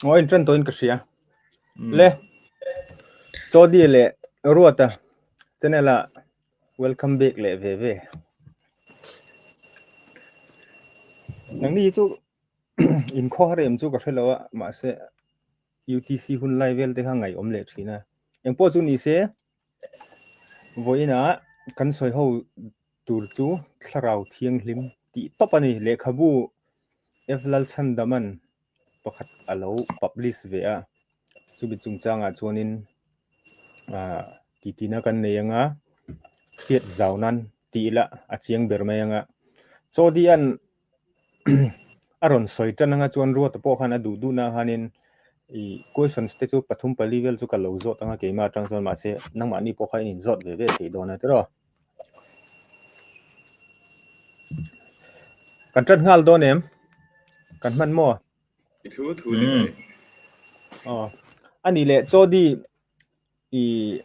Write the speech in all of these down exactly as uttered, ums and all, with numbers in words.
Aw, inṭan tawh in ka hria. Mm. Le, Chawdi le Ruata channel-a welcome back le ve ve. Nangni chu inkhawm rem chu ka hre lo a, mahse, U T C hun lai vel te kha ngaiawm le ṭhin a. Engpawh chu ni se, vawiina kan sawi ho tur chu Thlarau Thianghlim tih tawp a ni. Lehkhabu F Lalchhandaman pakhat a lo publish ve a. Chumi chungchanga chuanin, a, titina kan nei anga, hriat zau nan tih ila a chiang ber mai anga. Chawdian a rawn sawi ṭan anga chuan Ruata pawh khan a duh duhna khanin i questions te chu pathum pali vel chu ka lo zawt anga keima aṭang chuan, mahse, nangmahni pawh kha in inzawt ve ve thei dawn a tiraw. Kan ṭan nghal dawn em? Kan hman maw? Thu, thu ni mai. Aw. A ni le, Chawdi, i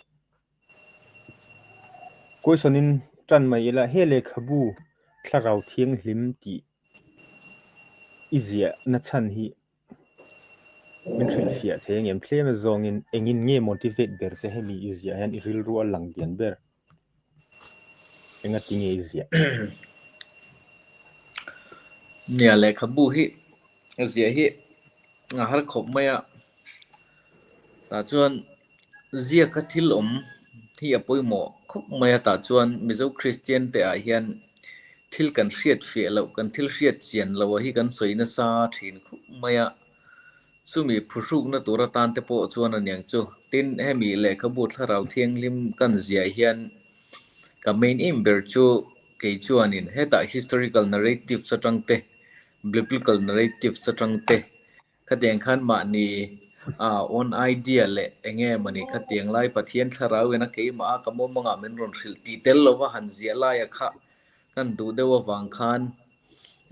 question in ṭan mai ila, he lehkhabu Thlarau Thianghlim tih i ziahna chhan hi min hrilhfiah thei ang em? Tlema zawngin engin nge motivate ber che hemi i ziah hian i rilru a lang dian ber? Enga ti nge i ziah? Nia, lehkhabu hi, a ziah hi a har khawp mai a. Tah chuan ziaka thil awm hi a pawimawh khawp mai a, tah chuan Mizo Kristian te ah hian thil kan hriat fiah loh, kan thil hriat chian loh a hi kan sawi nasa ṭhin khawp mai a. Chumi phuhrukna tur atan te pawh chuan a ni ang chu. Tin, hemi lehkhabu Thlarau Thianghlim kan ziah hian ka main aim ber chu kei chuanin hetah historical narratives aṭang te, biblical narratives aṭang te, khatiang khan mahni, a, own idea leh eng nge mani khatiang lai Pathian thlarau ina keimah a ka mawng mawngah min rawn hrilh tih tel lova han ziah laia kha kan duh deuh avang khan,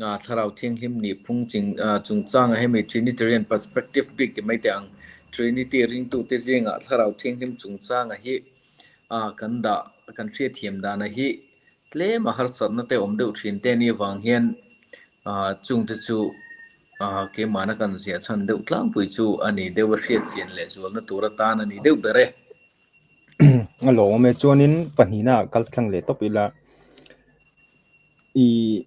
a, Thlarau Thianghlim nih phung ching, a, chungchanga hemi Trinitarian perspective bik ti mai teh ang, Trinity ringtute zingah Thlarau Thianghlim chungchanga hi, a, kan dah, kan hriatthiam dana hi tlema harsatna te awm deuh ṭhin te ni vang hian, a, chungte chu, a, keimahna kan ziah chhan deuh tlangpui chu a ni deuh a, hriat chian leh zualna tur atan a ni deuh ber e. A lawm e, chuanin pahnihna kal thlang leh tawp ila, i,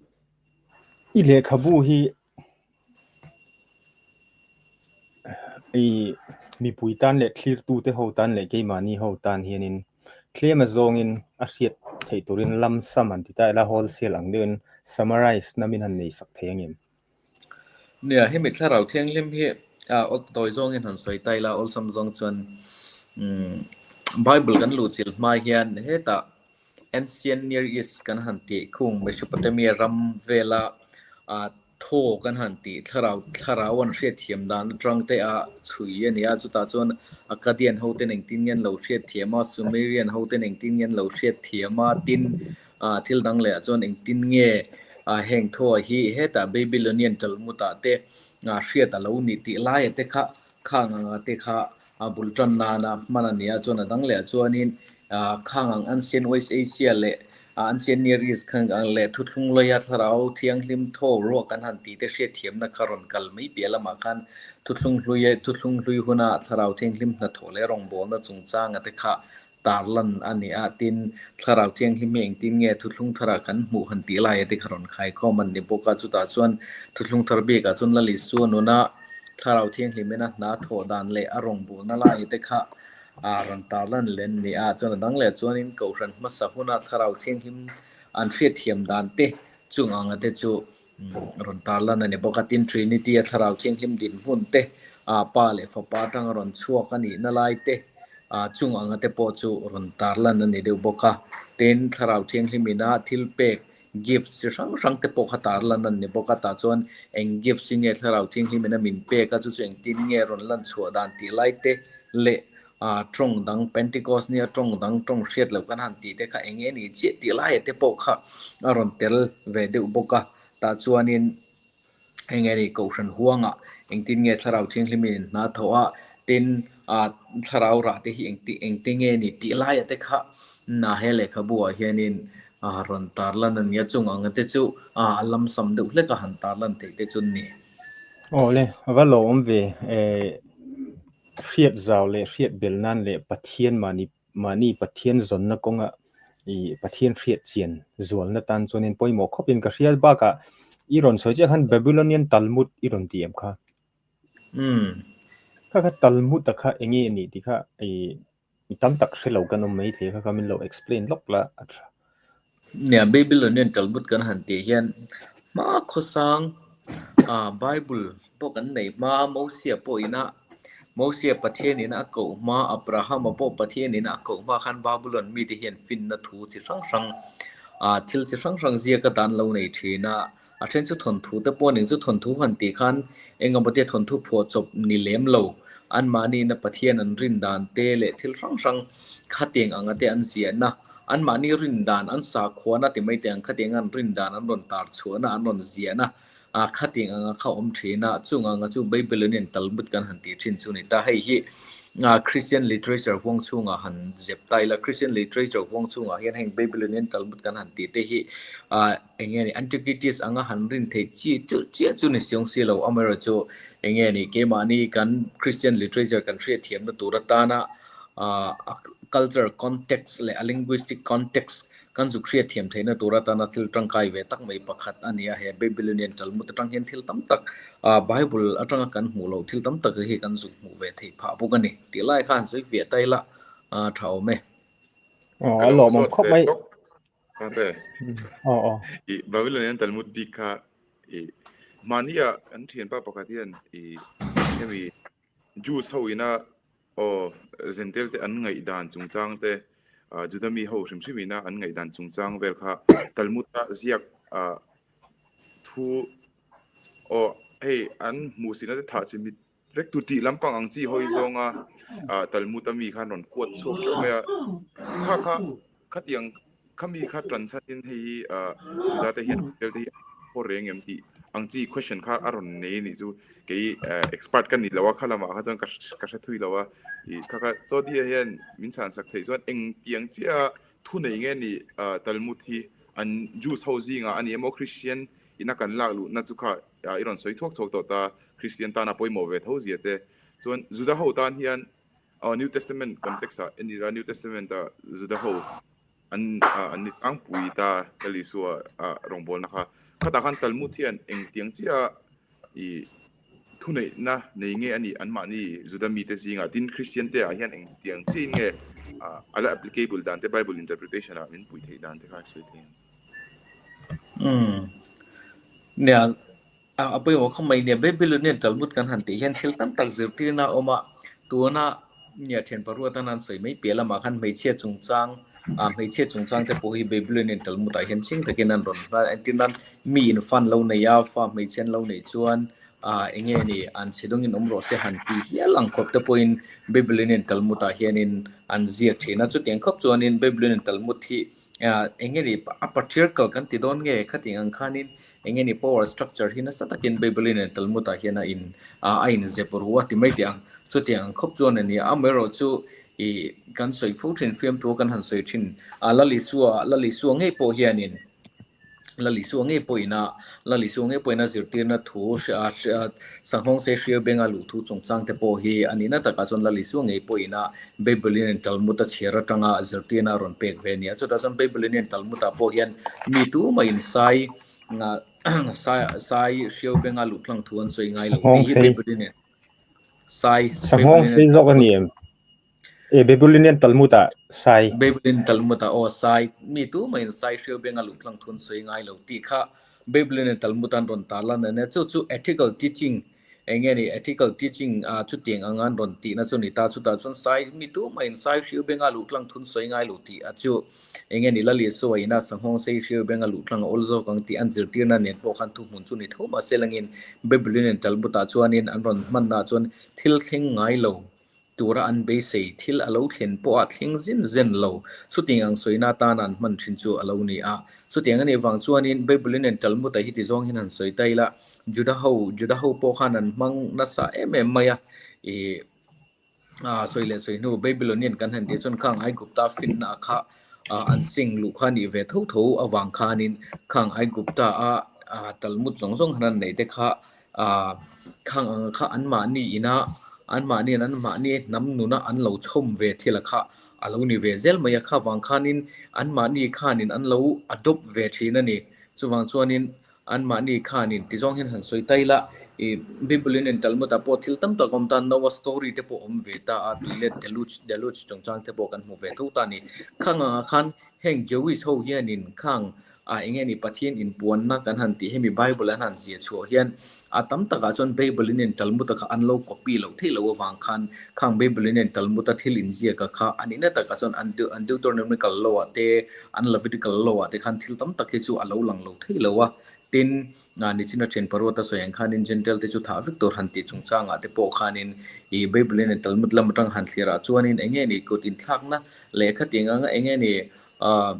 i lehkhabu hi i mipui tan leh thlirtute ho tan leh keimahni ho tan hianin tlema zawngin a hriat theih turin lam sam an ti ta ila, wholesale ang deuhin summarize na min han nei sak thei ang em? Nia, hemi Thlarau Thianghlim hi, a, awl tawi zawngin han sawi ta ila, awlsam zawng chuan, um, Bible kan luh chilh hma hian hetah Ancient Near East kan han tih khung Mesopotamia ram vela, a, thaw kan han tih thlarau, thlarau an hriatthiam dan aṭang te a chhui a ni a, chutah chuan Akkadian ho ten engtin nge an lo hriatthiam a, Sumerian ho ten engtin nge an lo hriatthiam a, tin, a, thil dang leh ah chuan engtin nge, a, heng thaw hi hetah Babylonian Talmud-ah te, a, hriat a lo ni tih lai a te kha, khang anga te kha, a, bul ṭan nana hman a ni a, chuan a dang leh ah chuanin, a, khang ang Ancient West Asia leh, a, Ancient Near East khang ang leh thuthlung laia thlarau thianghlim thaw ruak kan han ti te hriatthiamna kha rawn kal mai piah lamah khan thuthlung hlui, thuthlung hlui huna thlarau thianghlim hnathawh leh rawngbawlna chungchanga te kha tarlan a ni a, tin thlarau thianghlim hi engtin nge thuthlung tharah kan hmuh han tih lai a te kha rawn khaikhawm an ni bawk a, chutah chuan thuthlung thar bikah chuan Lal Isua nuna thlarau thianghlim ina hnathawh dan leh a rawngbawlna lai te kha, a, rawn tarlan leh an ni a, chuan a dang leh chuanin kohhran hmasa huna thlarau thianghlim an hriatthiam dan te chung anga te chu, um, rawn tarlan a ni bawk a, tin Trinity a thlarau thianghlim dinhmun te, a, Pa leh Fapa aṭanga rawn chhuak a nihna lai te, a, chung anga te pawh chu rawn tarlan a ni deuh bawk a, tin thlarau thianghlim ina thil pek gift chi hrang hrang te pawh kha tarlan a ni bawk a, tah chuan eng gift chi nge thlarau thianghlim ina min pek a, chu chu engtin nge rawn lan chhuah dan tih lai te leh, a, ṭawng dang Pentecost nia ṭawng dang ṭawng hriat loh kan han tih te kha eng nge ni chiah tih lai te pawh kha a rawn tel ve deuh bawk a, tah chuanin eng nge ni kohhran huangah engtin nge thlarau thianghlimin hnathawh a, tin, a, thlarau rah te hi engti, engtin nge ni tih lai a te kha, na he lehkhabuah hianin, a, rawn tarlan a ni a, chung anga te chu, a, a lam sam deuh hleka han tarlan thei te chu an ni. Aw le, a va lawm ve, eh, hriat zau le hriat bel nan le Pathian mani, mani Pathian zonna konga, i Pathian hriat chian zualna tan chuanin poimaw khawpin ka hria baka i rawn sawi chiah khan Babylonian Talmud i rawn ti em kha. Hmm. Kha kha Talmud a kha enge ni ti kha i tam tak hre lo kan awm mai thei kha, kha min lo explain lawk la a ṭha. Nia, Babylonian Talmud kan han ti hian hma khawsang, a, Bible pawh kan nei hma, Mosia pawh ina, Mosia Pathianin a koh hma, Abrahama pawh Pathianin a koh hma khan Babylon mite hian finna thu chi hrang hrang, a, thil chi hrang hrang ziaka dan lo nei ṭhin a, a ṭhen chu thawnthu te pawh ning chu thawnthu han ti khan engemaw te thawnthu phuah chawp ni lem lo, anmahni ina Pathian an rin dan te leh thil hrang hrang khatiang anga te an ziahna, anmahni rin dan an sakhuana ti mai te ang khatiang an rin dan an rawn tar chhuahna an rawn ziahna, a, khatiang anga kha awm ṭhin a, chung anga chu Babylonian Talmud kan han ti ṭhin chu ni ta. Hei hi, a, Christian literature huang chunga han zep ta ila, Christian literature huang chunga hian heng Babylonian Talmud kan han ti te hi, a, enge ni, antiquities anga han rin thei chi chu, chiah chu ni siawng si lo, amaherawhchu enge ni, keimahni kan Christian literature kan hriatthiamna tur atana, a, a cultural context leh a linguistic context kan zuk hriatthiam theihna tur atana thil ṭangkai ve tak mai pakhat a ni a. He Babylonian Talmud aṭang hian thil tam tak, a, Bible aṭanga kan hmuh loh thil tam tak hi kan zuk hmuh ve thei phah bawk a ni. Tih lai khan sawi ve ta ila, a, ṭha awm e. Aw, a lawmawm khawp mai. Ate. Aw, aw. I Babylonian Talmud bik kha, i, hmani a kan ṭhianpa pakhat hian, i, hemi Jews ho ina, aw, Gentile te an ngaihdan chungchang te, a, Juda mi ho hrim hrim ina an ngaihdan chungchang vel kha Talmud a ziak, a, thu, aw, hei, an hmuhsirna te thah chi mit vek tu tih lampang ang chi hawi zawnga, a, Talmud a mi khan rawn quote chhuak teuh mai a. Kha kha, khatiang, khami kha ṭan chhanin hei hi, a, Juda te hian, Gentile te hi, haw reng em tih ang chi question kha a rawn nei a nih chu. Kei, a, expert ka ni lo a, kha lamah kha chuan ka, ka hre thui lo a. I, kha kha, Chaudhary-a hian min chhan sak theih chuan engtiang chiah thu nei nge ni, a, Talmud hi an Jews ho zinga a ni emaw Christian ina kan lak luhna chu kha, a, i rawn sawi thuak thuak tawh ta, Christian tana pawimawh ve tho zia te. Chuan Juda ho tan hian, a, New Testament context-ah, en ila New Testament-a Juda ho an, a, an ni tlangpui ta, Lal Isua, a, rawngbawlna kha. Khatah khan Talmud hian engtiang chiah i thuneihna nei nge a ni anmahni Juda mite zinga, tin Christian te ah hian engtiang chiah nge, a, a la applicable dan te Bible interpretation-ah min pui theih dan te kha sawi thei. Hmm. Nia, a, a pawimawh khawp mai nia, Babylonian Talmud kan han tih hian thil tam tak zirtirna a awm a, tuna nia ṭhianpa ruat an sawi mai piah lamah khan hmeichhia chungchang, a, hmeichhia chungchang te pawh hi Babylonian Talmud-ah hian chiang takin an rawn hlan, entirnan mi infa an lo nei a, fa hmeichhe an lo nei chuan, a, enge ni, an chhe dawngin awm rawh se han ti hial ang khawp te pawhin Babylonian Talmud-ah hianin an ziak ṭhin a, chutiang khawp chuanin Babylonian Talmud hi, a, enge ni, a patriarchal kan ti dawn nge khatiang ang khanin, enge ni, power structure hi nasa takin Babylonian Talmud-ah hian a in, a, a inzep ru a ti mai teh ang, chutiang ang khawp chuan a ni a, amaherawhchu i kan sawi fo ṭhin fiamtu kan han sawi ṭhin, a, Lal Isua, Lal Isua ngei pawh hianin, Lal Isua ngei pawh ina, Lal Isua ngei pawh ina zirtirna thu, a, a, Sanghawngsei Hrieu Benga luh thu chungchang te pawh hi a nihna takah chuan Lal Isua ngei pawh ina Babylonian Talmud a chhiar aṭanga zirtirna a rawn pek ve a ni a. Chutah chuan Babylonian Talmud-ah pawh hian mi tumahin Sai, a, Sai, Sai Hrieu Benga luh tlang thu an sawi ngai lo tih hi Sanghawngsei. Babylonian Sai, Sanghawngsei Babylonian zawk a ni em? E, Babylonian Talmud-ah Sai. Babylonian Talmud-ah, aw, Sai. Mi tumahin Sai Hrieu Benga luh tlang thu an sawi ngai lo tih kha Babylonian Talmud-ah an rawn tarlan a nia. Chu chu ethical teaching, enge ni, ethical teaching, a, chutiang anga an rawn tihna chu ni ta, chutah chuan Sai, mi tumahin Sai Hrieu Benga luh tlang thu an sawi ngai lo tih a chu, enge ni, Lal Isua ina Sanghawngsei Hrieu Benga luh tlang a awl zawk ang tih an zirtirna nen pawh khan thuhmun chu ni tho, mahse langin Babylonian Talmud-ah chuanin an rawn hmanna chuan thil thleng ngai lo tura an beisei, thil a lo thlen pawha thleng zin zen lo, chutiang ang sawina tana an hman ṭhin chu a lo ni a. Chutiang a nih vang chuanin Babylonian Talmud-ah hi ti zawng hian han sawi ta ila, Juda ho, Juda ho pawh khan an hmang nasa em em mai a. I, a, sawi leh sawi hnu Babylonian kan han tih chuan khang Aigupta finna kha, a, an sing luh kha a nih ve tho tho avang khanin khang Aigupta-a, a, Talmud zawng zawng han nei te kha, a, khang ang kha anmahni ina, anmahni, anmahni hnam nuna an lo chhawm ve thila kha a lo ni ve zel mai a, kha vang khanin anmahni khanin an lo adopt ve thin a ni. Chuvang chuanin anmahni khanin ti zawng hin han sawi ta ila, i, Babylonian Talmud a pawh thil tam tak awm ta, Noah story te pawh awm ve ta a, tui le Deluge, Deluge chungchang te pawh kan hmu ve tho ta ni. Khang ang khan heng Jewish ho hianin khang, a, eng nge ni, Pathian inpuanna kan han tih, hemi Bible an han zia chhuah hian a tam takah chuan Babylonian Talmud a kha an lo copy lo thei lo avang khan, khang Babylonian Talmud a thil inziak a kha an ina takah chuan an Deu-, an Deuteronomical law a te, an Levitical law a te khan thil tam tak hi chu a lo lang lo thei lo a. Tin, a, nichina ṭhianpa ruata sawi ang khanin Gentile te chu thah vek tur han tih chungchangah te pawh khanin i Babylonian Talmud lam aṭang han thlirah chuanin eng nge ni, kut inthlakna leh khatiang anga eng nge ni, a,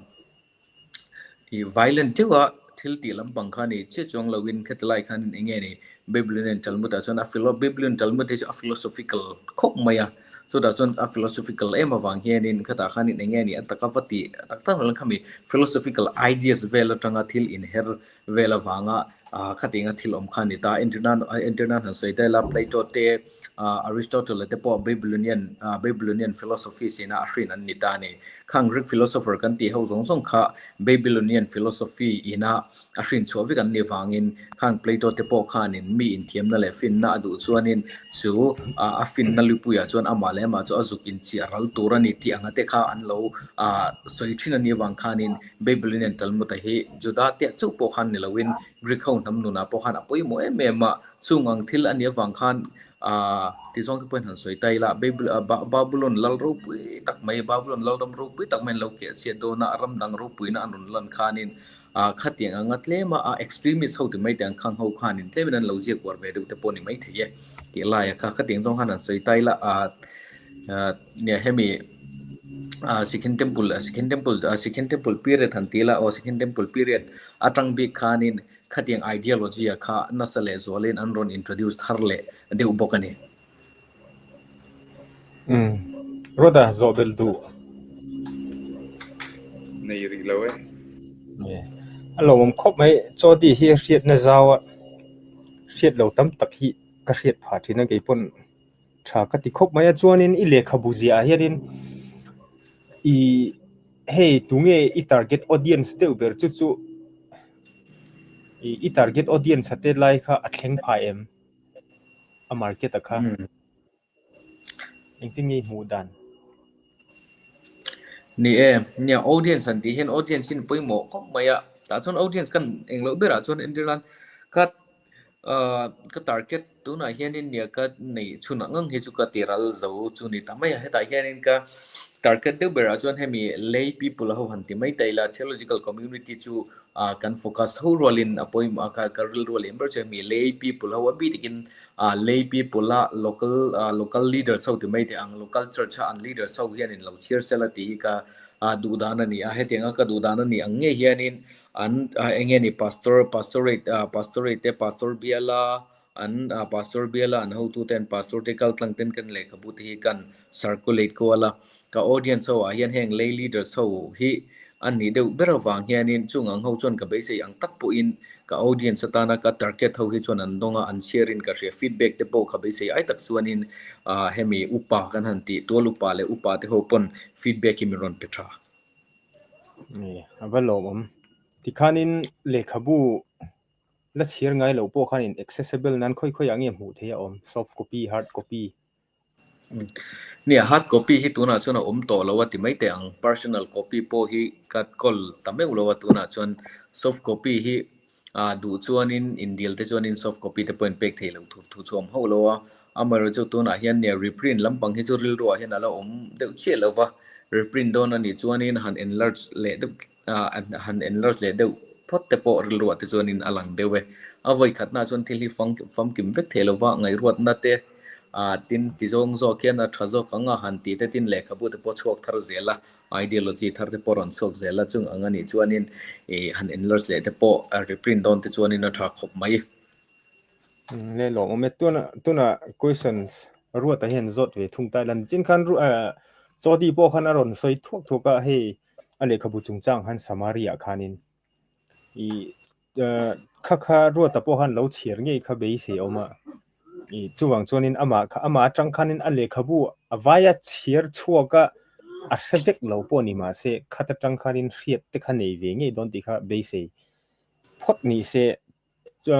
i violent deuha thil tih lampang kha ni chiah chuang loin, khati lai khan eng nge ni, Babylonian Talmud ah chuan a philo-, Babylonian Talmud hi chu a philosophical khawp mai a. Chutah chuan a philosophical em avang hianin khatah khan eng nge ni, a taka va ti, a tak tak lo khami philosophical ideas vel aṭanga thil inher vel avanga, a, khatianga thil awm kha ni ta. Entirnan, a, entirnan han sawi ta ila, Plato te, a, Aristotle te pawh Babylonian, a, Babylonian philosophy sina a hrin an ni ta ni. Khang Greek philosopher kan tih ho zawng zawng kha Babylonian philosophy ina a hrin chhuah vek an ni vangin, khang Plato te pawh khanin mi inthiamna leh finna a duh chuanin chu, a, a finna luipuiah chuan amah leh amah chu a zuk inchiah ral tur a ni tih anga te kha an lo, a, sawi ṭhin a ni vang khanin Babylonian Talmud a hi Juda te chauh pawh khan ni loin Greek ho hnam nuna pawh khan a pawimawh em em a, chung ang thil a ni avang khan, a, ti zawng te pawhin han sawi ta ila, Babul-, a, Ba-, Babylon lal ropui tak mai, Babylon lal ram ropui tak mai an lo keh chhiat dawn a, a ram dang ropuina an rawn lan khanin, a, khatiang anga tlema a extremist ho ti mai te ang khang ho khanin tlemin an lo ziak uar ve deuh te pawh ni mai thei e. Tih lai a kha, khatiang zawng khan han sawi ta ila, a, a, nia hemi, a, Second Temple, a, Second Temple, a, Second Temple period han ti ila, aw, Second Temple period aṭang bik khanin khatiang ideology a kha nasa leh zualin an rawn introduce thar leh deuh bawk a ni. Mm. Ruata, zawh bel duh. Nei rih lo e. Nge. A lawmawm khawp mai, Chawdi hi hriatna zau a, hriat lo tam tak hi ka hriat pha ṭhin a, kei pawn ṭha ka ti khawp mai a. Chuanin i lehkhabu ziah hianin i, hei, tunge i target audience deuh ber chu chu, i, i target audience a te lai kha a thleng pha em? A market a kha. Hmm. Engtin nge i hmuh dan? Ni e, nia audience an tih hian audience in pawimawh khawp mai a. Tah chuan audience kan eng lo berah chuan entirnan ka, ah, ka target tunah hianin nia ka neih chhunah ngang hi chu ka ti ral zo chu ni ta mai a. Hetah hianin ka target deuh berah chuan hemi lay people ho han ti mai ta ila, theological community chu, ah, kan focus ho rualin a pawimawh a, ka, ka rilruah liam ber chu hemi lay people ho a bik takin, ah, lay people a local, ah, local leaders ho ti mai te ang, local church a an leaders ho hianin lo chhiar sela tih hi ka, ah, duh dan a ni a. Hetianga ka duh dan a ni ang ngei hianin an, ah, eng nge ni, pastor, pastorate, ah, pastorate te, pastor biala, an, ah, pastor biala an hotu ten, pastor te kal tlang ten kan lehkhabu te hi kan circulate kual a. Ka audience ho ah hian heng lay leaders ho hi an nih deuh ber avang hianin chung ang ho chuan ka beisei ang tak pawhin ka audience atana ka target ho hi chuan an dawng a, an share in ka hria, feedback te pawh ka beisei ai tak chuanin, ah, hemi upa kan han tih, tual upa leh upa te ho pawn feedback hi min rawn pe ṭha. Ni, a va lawmawm. Tikhanin lehkhabu la chhiar ngai lo pawh khanin accessible nan khawi khawi ang nge hmuh theih a awm, soft copy, hard copy? Mm. Nia, hard copy hi tunah chuan a awm tawh lo a ti mai teh ang, personal copy pawh hi ka kawl ta meuh lo a, tunah chuan soft copy hi, a, duh chuanin, indil te chuanin soft copy te pawh in pek thei lo thu, thu chu awm hauh lo a. Amaherawhchu tunah hian nia reprint lampang hi chu rilruah hian a la awm deuh chiah lo va. Reprint dawn a nih chuanin han enlarge leh deuh, a, han enlarge leh deuh phawt te pawh rilruah te chuanin a lang deuh e. A vawi khatna chuan thil hi fam-, famkim vek thei lo va, ngaihruatna te, a, tin ti zawng zawk hian a ṭha zawk anga han tih te, tin lehkhabu te pawh chhuak thar zel a, ideology thar te pawh rawn chhuak zel a, chung ang a nih chuanin, e, han enlarge leh te pawh, a, reprint dawn te chuanin a ṭha khawp mai. Mm, le lawmawm e, tuna, tuna questions ruata hian zawt ve thung ta ila, chin khan ru-, a, Chawdi pawh khan a rawn sawi thuak thuak a, hei, a lehkhabu chungchang han summary ah khanin i, eh, kha kha Ruata pawh khan lo chhiar ngei kha beisei a um a. I, chuvang chuanin ama kha, ama aṭang khanin a lehkhabu a vaia chhiar chhuak a, a hre vek lo pawh ni mahse, khata aṭang khanin hriat te kha nei ve ngei dawn tih kha beisei phawt ni se. Chu,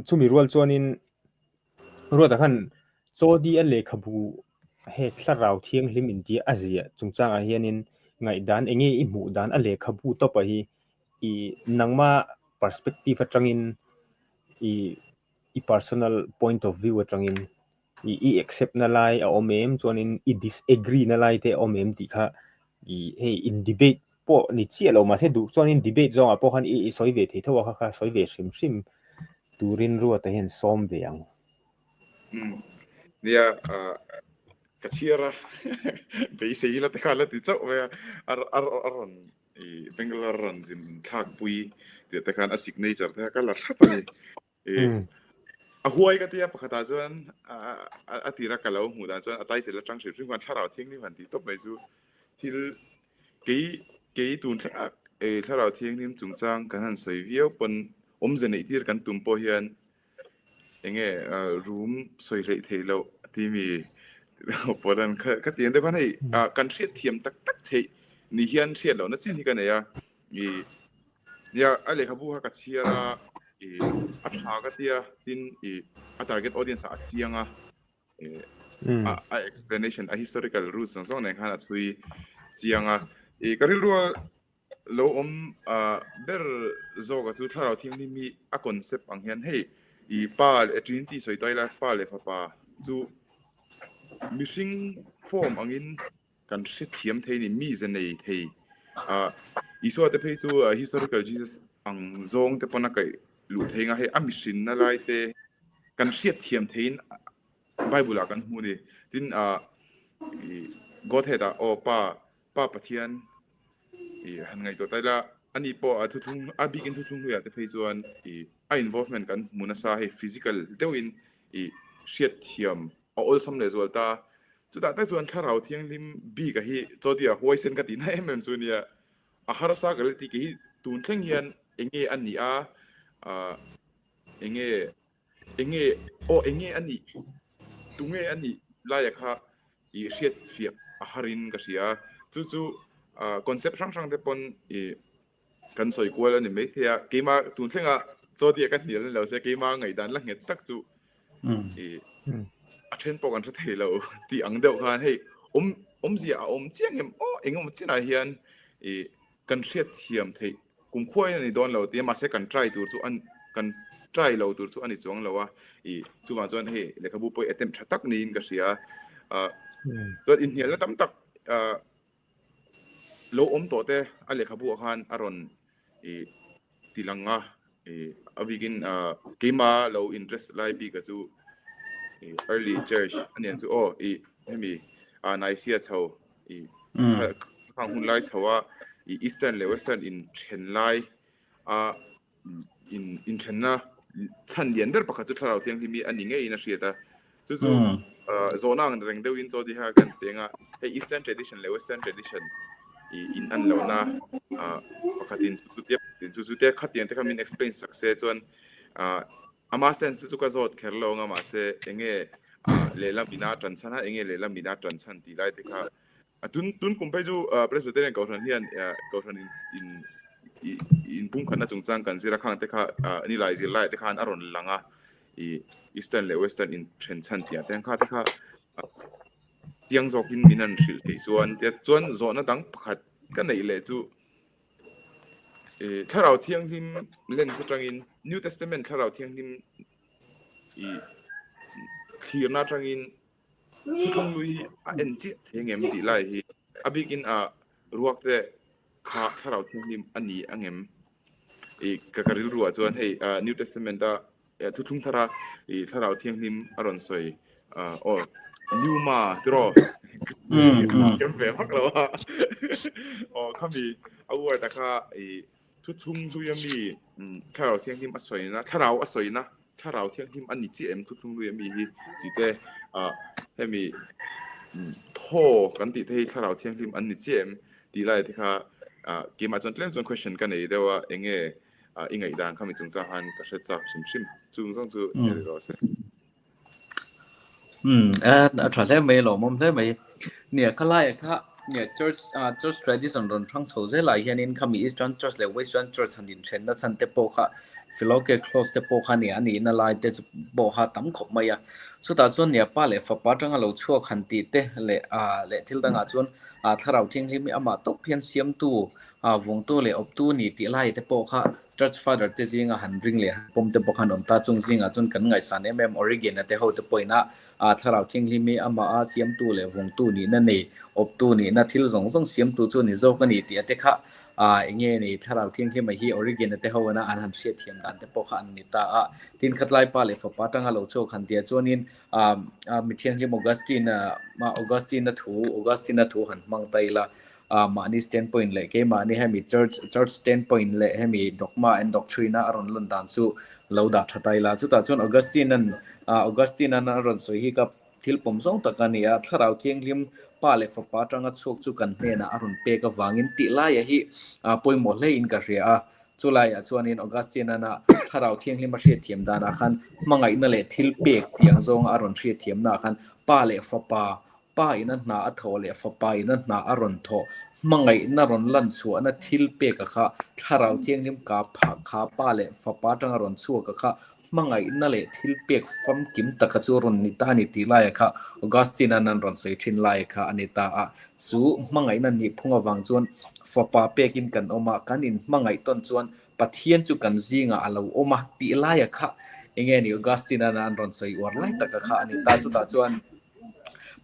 chumi rual chuanin Ruata khan Jodi a lehkhabu he Thlarau Thianghlim inti a zia chungchangah hianin ngaihdan enge i hmuh dan a lehkhabu tawpa hi i nangma perspective aṭangin i, i personal point of view aṭangin i, i accept na lai a awm em, chuanin i disagree na lai te a awm em tih kha i hei in debate pawh ni chiah lo, mahse duh chuanin debate zawngah pawh khan i, i sawi ve thei tho a, kha kha sawi ve hrim hrim turin Ruata hian sawm ve ang. Mm. Nia, ah, ka chhiar a, beisei la te kha la ti chauh ve a, ar, ar, ar rawn, i, Bangalore rawn zin thlak pui, tia te khan a signature te kha la thlap a ni. I, Mm. a huai ka tia, pakhata chuan, a, a, a tira ka lo hmuh dan chuan, a title aṭang hrim hrim khan Thlarau Thianghlim han ti tawp mai chu. Thil kei, kei tun thla-, e, Thlarau Thianghlim chungchang kan han sawi viau pawn awmze neih tir kan tum pawh hian enge, a, room sawi hlei thei lo ti mi pawh dan kha, ka ti ang deuh khan hei, a, kan hriat thiam tak tak theih ni hian hriat lohna chin hi ka nei a. I, nia, a lehkhabu kha ka chhiar a, i, a ṭha ka tia, tin, i, a target audience a chiang a. E, Mm. a, a explanation, a historical roots zawng zawng nen khan a chhui chiang a. I, ka rilrua lo awm, a, ber zawka chu Thlarau Thianghlim hi a concept ang hian hei, i, pa, e, Trinity sawi tawi la, Pa leh Fapa chu mihring form angin kan hrethiam thei ni, mize nei thei. A, Isua te phei chu, a, historical Jesus ang zawng te pawna kaih luh thei nga, hei a mihrinna lai te kan hriat thiam theiin Bible-ah kan hmu ni. Tin, a, i, Godhead-ah, aw, Pa, Pa Pathian, i, han ngaihtuah ta ila, ani pawh a thuthlung, a bikin thuthlung hluiah te phei chuan, i, a involvement kan hmu nasa, hei physical deuhin, i, hriat thiam a awlsam leh zual ta. Chutah tak chuan Thlarau Thianghlim bik a hi, Jodi-a huaisen ka tihna em em chu nia. A harsa ka la ti, kei hi tun thleng hian enge a ni a, a, enge, enge, aw, enge a nih, tunge a nih laia kha i hriat fiah a harin ka hria. Chu chu, a, concept hrang hrang te pawn i kan sawi kual a ni mai thei a. Keima tun thlenga Jodi-a ka hnial ni lo se, keima ngaihdan la nghet tak chu, Mm. i, Mm. a ṭhen pawh kan hre thei lo tih ang deuh khan, hei, awm, awmzia a awm chiang em aw, eng emaw chinah hian i kan hriat thiam theih kumkhuain a ni dawn lo tih, mahse kan try tur chu an, kan try lo tur chu a ni chuang lo a. I, chuvang chuan hei lehkhabu pawh attempt ṭha tak niin ka hria. A, Mm. chuan inhnialna tam tak, a, lo awm tawh te a lehkhabu-ah khan a rawn i tilang a, i, a bikin, a, keima lo interest lai bik a chu, i, early church a ni ang chu, aw, i, hemi, a, Nicaea chho, i, Mm. kha, khang hun lai chho a, i, Eastern leh Western inṭhen lai a, in, inṭhenna chhan lian ber pakhat chu Thlarau Thianghlim hi a ni ngeiin a hriat a. Chu chu, Mm. a, zawhna ang reng deuhin Jodi-a kan pe ang a, hei Eastern tradition leh Western tradition i, in an lo na, a, pakhatin chu chu te, in chu chu te khat tiang te kha min explain sak se chuan, a, ama sense chu ka zawt kher lo ang a, mahse enge, a, lehlam ina ṭan chhan a, enge lehlam ina ṭan chhan tih lai te kha. A, tun, tun kum phei chu, a, Presbyterian Kohhran hian, a, Kohhran in, in, i, inpumkhatna chungchang kan zir a, khang te kha, a, ni lai zir lai te khan a rawn lang a, i, Eastern leh Western inṭhen chhan tih ang te kha te kha, a, tiang zawkin min an hrilh theih chuan, tia chuan zawhna dang pakhat ka neih leh chu, e, Thlarau Thianghlim lens aṭangin, New Testament Thlarau Thianghlim i thlirna aṭangin thuthlung hlui hi a en chiah thei ngem tih lai hi, a bikin a ruak te kha Thlarau Thianghlim a ni ang em? I, ka, ka rilruah chuan hei, a, New Testament-a, e, thuthlung thara, i, Thlarau Thianghlim a rawn sawi, a, aw, pneuma tiraw. Mm, mm. Kem ve hmak lo a. Aw, khami a word-a kha, i, thuthlung hluia mi, mm, Thlarau Thianghlim a sawina, Thlarau a sawina, Thlarau Thianghlim a ni chiah em thuthlung hluia mi hi, tih te, a, hemi, mm, thaw kan tih te hi Thlarau Thianghlim an ni chiah em tih lai te kha, a, keimah chuan tlem chuan question ka nei deuh a, enge, a, i ngaihdan khami chungchang han ka hre chak hrim hrim. Chung zawng chu, mm, ni ri raw se. Hmm, a, a ṭha hle mai, lawmawm hle mai. Nia, kha laia kha, nia, church, a, church tradition rawn hrang chho zel lai hianin khami Eastern Church leh Western Church han inṭhenna chhan te pawh kha, Philocale clause te pawh kha nia, a nihna lai te chu pawh kha tam khawp mai a. Chutah chuan nia, Pa leh Fapa aṭanga lo chhuak han tih te leh, a, leh thil dangah chuan, a, Thlarau Thianghlim hi amah tawp hian siamtu, a, vawngtu leh awptu ni tih lai te pawh kha Church Father te zinga han ring leh han pawm te pawh khan awm ta, chung zingah chuan kan ngaihsan em em Origen-a te ho te pawhin a, a, Thlarau Thianghlim hi ama a siamtu leh vawngtu nihna nei, awptu nihna, thil zawng zawng siamtu chu ni zawk a ni tih a te kha, a, eng nge ni, Thlarau Thianghlim a hi Origen-a te ho ana an han hriatthiam dan te pawh kha an ni ta a. Tin, khatlai Pa leh Fapa aṭanga lo chhuak han tia chuanin, a, a, mi thianghlim Augustine, a, ma Augustine-a thu, Augustine-a thu han hmang ta ila, a, mahni standpoint leh keimahni hemi church, church standpoint leh hemi dogma and doctrine-a a rawn lan dan chu lo dah ṭha ta ila. Chutah chuan Augustine-an, a, Augustine-an a rawn sawi hi ka thil pawm zawng tak a ni a, Thlarau Thianghlim Pa leh Fapa aṭanga chhuak chu kan hnena a rawn pek avangin tih laia hi, a, pawimawh hlein ka hria a. Chulaiah chuanin Augustine-an a Thlarau Thianghlim a hriatthiam danah khan hmangaihna leh thil pek tih ang zawnga a rawn hriatthiamnaah khan Pa leh Fapa, Pa in a hna a thawh leh Fapa in a hna a rawn thawh, hmangaihna rawn lan chhuahna thil pek a kha Thlarau Thianghlim ka pha kha Pa leh Fapa aṭanga rawn chhuak a kha hmangaihna leh thil pek famkim taka chu rawn ni ta ni tih laia kha Augustine-an an rawn sawi ṭhin laia kha a ni ta a. Chu hmangaihna nihphung avang chuan Fapa pekin kan awm a, kan inhmangaih tawn chuan Pathian chu kan zinga a lo awm a tih laia kha eng nge ni, Augustine-an an rawn sawi uar lai taka kha a ni ta. Chutah chuan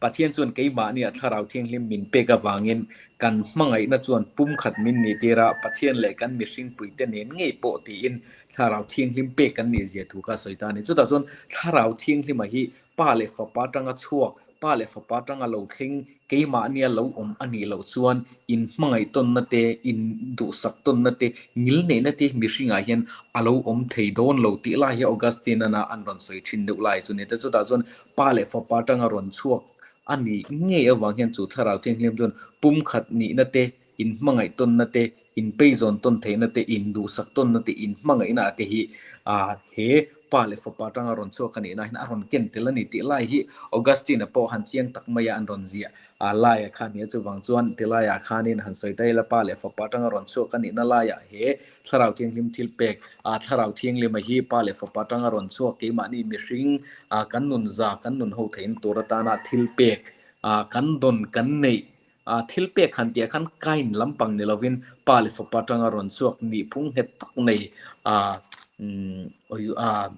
Pathian chuan keimahnia Thlarau Thianghlim min pek avangin kan hmangaihna chuan pumkhat min ni tir a, Pathian leh kan mihringpuite nen ngei pawh tiin Thlarau Thianghlim pek kan nih zia thu kha sawi ta ni. Chutah chuan Thlarau Thianghlim a hi Pa leh Fapa aṭanga chhuak, Pa leh Fapa aṭanga lo thleng, keimahnia lo awm a nih loh chuan inhmangaih tawnna te, induhsak tawnna te, ngilneina te mihringah hian a lo awm thei dawn lo tih lai hi Augustine-an a an rawn sawi ṭhin deuh lai chu ni ta. Chutah chuan Pa leh Fapa aṭanga rawn chhuak a nih ngei avang hian chu Thlarau Thianghlim chuan pumkhat nihna te, inhmangaih tawnna te, inpeizawn tawn theihna te, induhsak tawnna te, inhmangaihna te hi, a, he Pa leh Fapa aṭanga rawn chhuak a nihna hian a rawn ken tel a ni tih lai hi Augustine-a pawh han chiang tak maia an rawn ziah, a, laia kha nia. Chuvang chuan ti laia khanin han sawi ta ila, Pa leh Fapa aṭanga rawn chhuak a nihna laia he Thlarau Thianghlim thil pek, a, Thlarau Thianghlim a hi Pa leh Fapa aṭanga rawn chhuak, keimahni mihring, a, kan nun za, kan nun ho thei tur atana thil pek, a, kan dawn kan neih, a, thil pek han tia khan Kain lampang ni lovin Pa leh Fapa aṭanga rawn chhuak nihphung nghet tak nei, a, um, oi, a,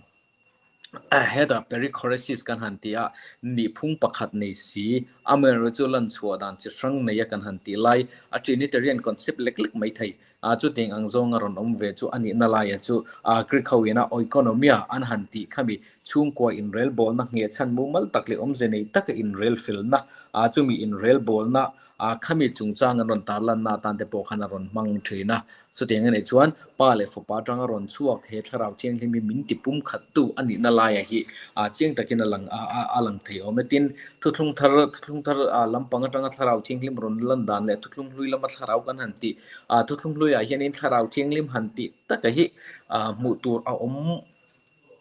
a, heta perichoresis kan han ti a, nihphung pakhat nei si, amaherawhchu lan chhuah dan chi hrang neia kan han tih lai, a Trinitarian concept lek lek mai thei. A, chutiang ang zawnga rawn awm ve chu a nihna laia chu, a, Greek ho ina oikonomia an han tih khami chhungkua inrelbawlna nghehchhan mumal tak leh awmze nei taka inrelfelna, a, chumi inrelbawlna, a, khami chungchang an rawn tarlanna atan te pawh khan a rawn hmang ṭhin a. Chutiang a nih chuan Pa leh Fapa aṭanga rawn chhuak he Thlarau Thianghlim hi min ti pumkhattu a nihna laia hi, a, chiang takin a lang, a, a, a lang thei awm e. Tin, thuthlung thar, thuthlung thar, a, lampang aṭanga Thlarau Thianghlim rawn lan dan leh thuthlung hlui lama thlarau kan han tih, a, thuthlung hluiah hianin Thlarau Thianghlim han tih taka hi, a, hmuh tur a awm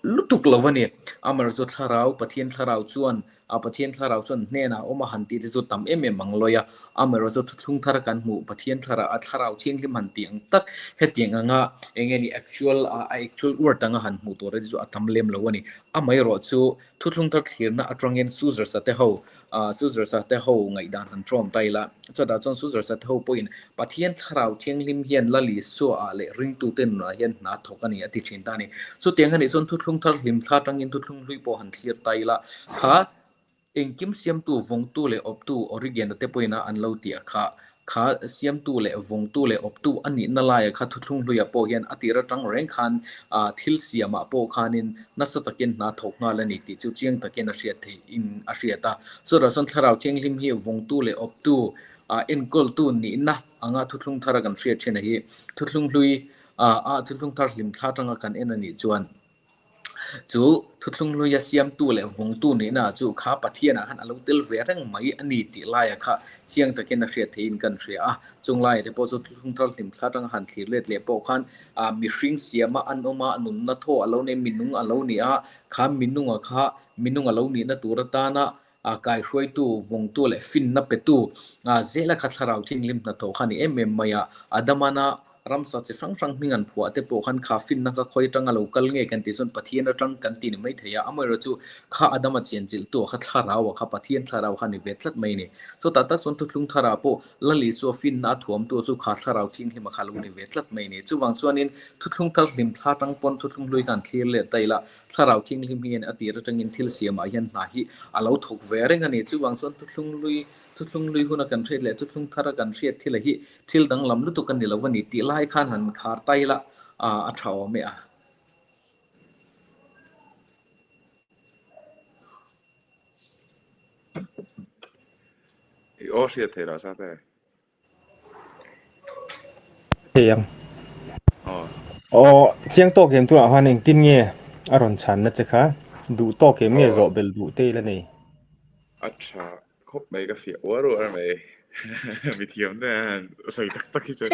lutuk lo a ni. Amaherawhchu thlarau, Pathian thlarau chuan, a, Pathian thlarau chuan hnena awm a han tih te chu tam em em ang lawi a. Amaherawhchu thuthlung thar kan hmuh, Pathian thlarau, a, Thlarau Thianghlim han tih ang tak, hetiang anga eng nge ni actual, a, a actual word anga han hmuh tur te chu a tam lem lo a ni. Amaherawhchu thuthlung thar thlirna aṭangin Suzer-a te ho, a, Suzer-a te ho ngaihdan han ṭawm ta ila. Chutah chuan Suzer-a te ho pawhin Pathian Thlarau Thianghlim hian Lal Isua leh ringtute nunah hian hna thawk a ni a ti ṭhin ta a ni. Chutiang a nih chuan thuthlung thar hlim thla aṭangin thuthlung hlui pawh han thlir ta ila. Kha engkim siamtu, vawngtu leh awptu Origen-a te pawhin an lo ti a kha, kha siamtu leh vawngtu leh awptu a nihna laia kha thuthlung hluia pawh hian a tir aṭang reng khan, a, thil siamah pawh khanin nasa takin hna thawk nghal a ni tih chu chiang takin a hriat theih in a hriat a. Chutah chuan Thlarau Thianghlim hi vawngtu leh awptu, a, enkawltu nihna anga thuthlung thara kan hriat ṭhin a hi, thuthlung hlui, a, a, thuthlung thar hlim thla aṭanga kan en a nih chuan, Chu thuthlung hluia siamtu le vongtu nina chu kha Pathiena khan a lo tel ve reng mai a ni ti laia kha chiang takin a hriat theiin kan hria a. Chung laia te pawh chu thuthlung thar hlim thla aṭanga han thlir let leh pawh khan, a, mihring siama an awm a, nunna thaw a lo nei, minung a lo ni a, kha minunga kha, minung a lo nihna tur atana, a, kaihruaitu, vongtu le finna petu, a, zela kha Thlarau Thienghlim hnathawh kha ni em em mai a. Adama na ramsa chi hrang hrang hming an phuah te pawh khan kha finna kha khawi aṭanga lo kal nge kan ti chuan Pathian aṭang kan ti ni mai thei a. Amaherawhchu kha Adama chian chilhtu kha Thlarau a kha Pathian Thlarau kha ni ve tlat mai ni. Chuta tak chuan thuthlung thara pawh Lal Isua finna a thuamtu chu kha Thlarau Thienghlima kha lo ni ve tlat mai ni. Chuvang chuanin thuthlung thar hlim thla aṭang pawn thuthlung hlui kan thlir let ta ila Thlarau Thienghlim hian a tir aṭangin thil siamah hian hna hi a lo thawk ve reng a ni. Chuvang chuan thuthlung hlui, thuthlung hlui huna kan hriat leh thuthlung thara kan hriat thil a hi thil danglam lutuk a ni lo a ni tih lai khan han khar ta ila, a, a ṭha awm e a. I aw hriat thei rah sa te. Thei ang. Aw. Aw, chiang tawk em tu a hman eng tin nge a rawn chhanna che kha. Duh tawk em nge, aw, zawh bel duh te ila nei. A ṭha khawp mai ka fiah uar uar mai. Mi thiam te an sawi tak tak hi chu.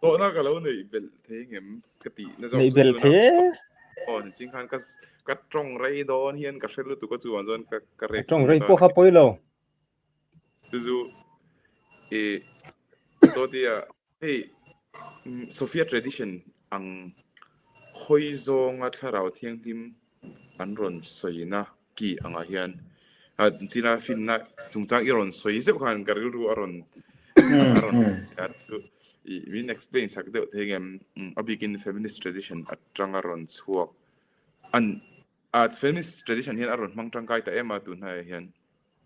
Zawhna ka lo nei bel thei ngem ka tihna zawk nei chu bel tuna thei. Aw, ni ching khan ka, ka ṭawng rei dawn hian ka hre lutuk a, chuan chuan ka, ka rei ṭawng rei pawh kha pawi lo. Chu chu, e, chu tia, hei, mm, Sophia tradition ang khawi zawnga Thlarau Thienghlim an rawn sawina ki anga hian, a, china finna chungchang i rawn sawi zeuh khan ka rilru a rawn, mm, a rawn, mm, a, chu, i, min explain sak deuh thei ngem, mm, a bikin feminist tradition aṭanga rawn chhuak an, a, feminist tradition hian a rawn hmang ṭangkai ta em a, tunhnai hian,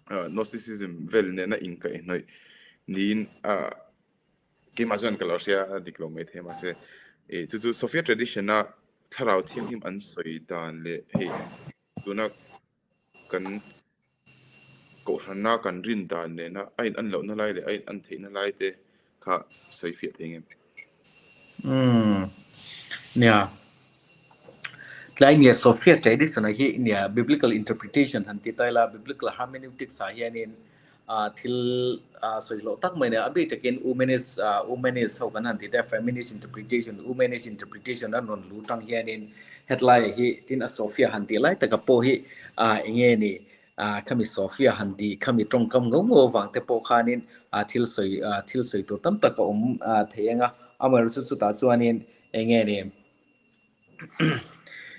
a, Gnosticism vel nena inkaihhnawih niin, a, keimah chuan ka lo hria a dik lo mai thei, mahse, e, chu chu Sophia tradition-a Thlarau Thienghlim an sawi dan leh hei tuna kan kohhranna kan rin dan nena a inan lohna lai leh a inan theihna lai te kha sawi fiah thei ngem? Hmm. Nia. Tlai nia Sophia tradition a hi nia biblical interpretation han ti ta ila, biblical hermeneutics a hianin, a, thil, a, sawi hlawh tak mai nia, a bik takin humanist, a, humanist ho kan han ti te, feminist interpretation, humanist interpretation an rawn lut ang hianin hetlai hi tin a Sophia han tih lai taka pawh hi, a, eng nge ni, a, khami Sophia han tih, khami ṭawngkam ngo ngo vang te pawh khanin, a, thil sawi, a, thil sawi tur tam tak a awm, a, thei ang a. Amaherawhchu chutah chuanin eng nge ni,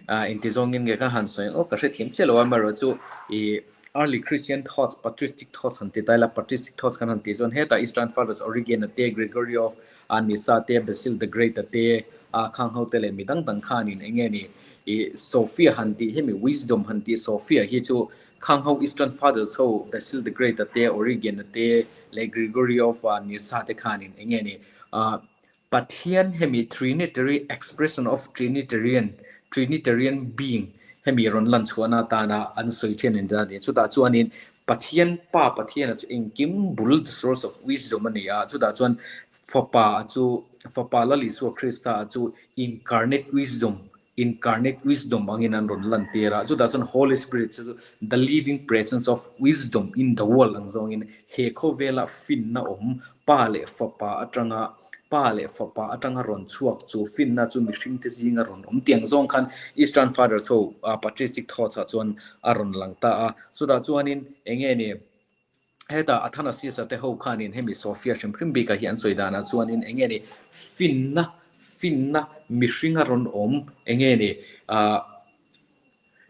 a, inti zawngin nge ka han sawi ang aw, ka hrethiam che lo a, amaherawhchu i early Christian thoughts, patristic thoughts han ti ta ila, patristic thoughts kan han tih chuan heta Eastern Fathers Origen a te, Gregory of, a, Nyssa te, Basil the Great a te, a, khang ho te leh mi dang dang khanin eng nge ni, i Sophia han tih, hemi wisdom han tih Sophia hi chu khang ho Eastern Fathers ho, Basil the Great a te, Origen a te, leh Gregory of, a, Nyssa te khanin eng nge ni, a, Pathian hemi Trinitary expression of Trinitarian, Trinitarian being hemi rawn lan chhuahna tana an sawi ṭhin a ni ta ni. Chutah chuanin Pathian Pa, Pathian a chu engkim bul, the source of wisdom a ni a. Chutah chuan Fapa a chu, Fapa Lal Isua Krista a chu incarnate wisdom, incarnate wisdom angin an rawn lantir a. Chutah chuan Holy Spirit chu the living presence of wisdom in the world ang zawngin he khawvela finna awm Pa leh Fapa aṭanga, Pa leh Fapa aṭanga rawn chhuak chu finna chu mihringte zinga rawn awm tih ang zawng khan Eastern Fathers ho, a, patristic thoughts-ah chuan a rawn lang ta a. Chutah chuanin eng nge ni, heta Athanasius-a te ho khanin hemi Sophia hrim hrim bika hi an sawi danah chuanin eng nge ni, finna, finna mihringa rawn awm eng nge ni, a,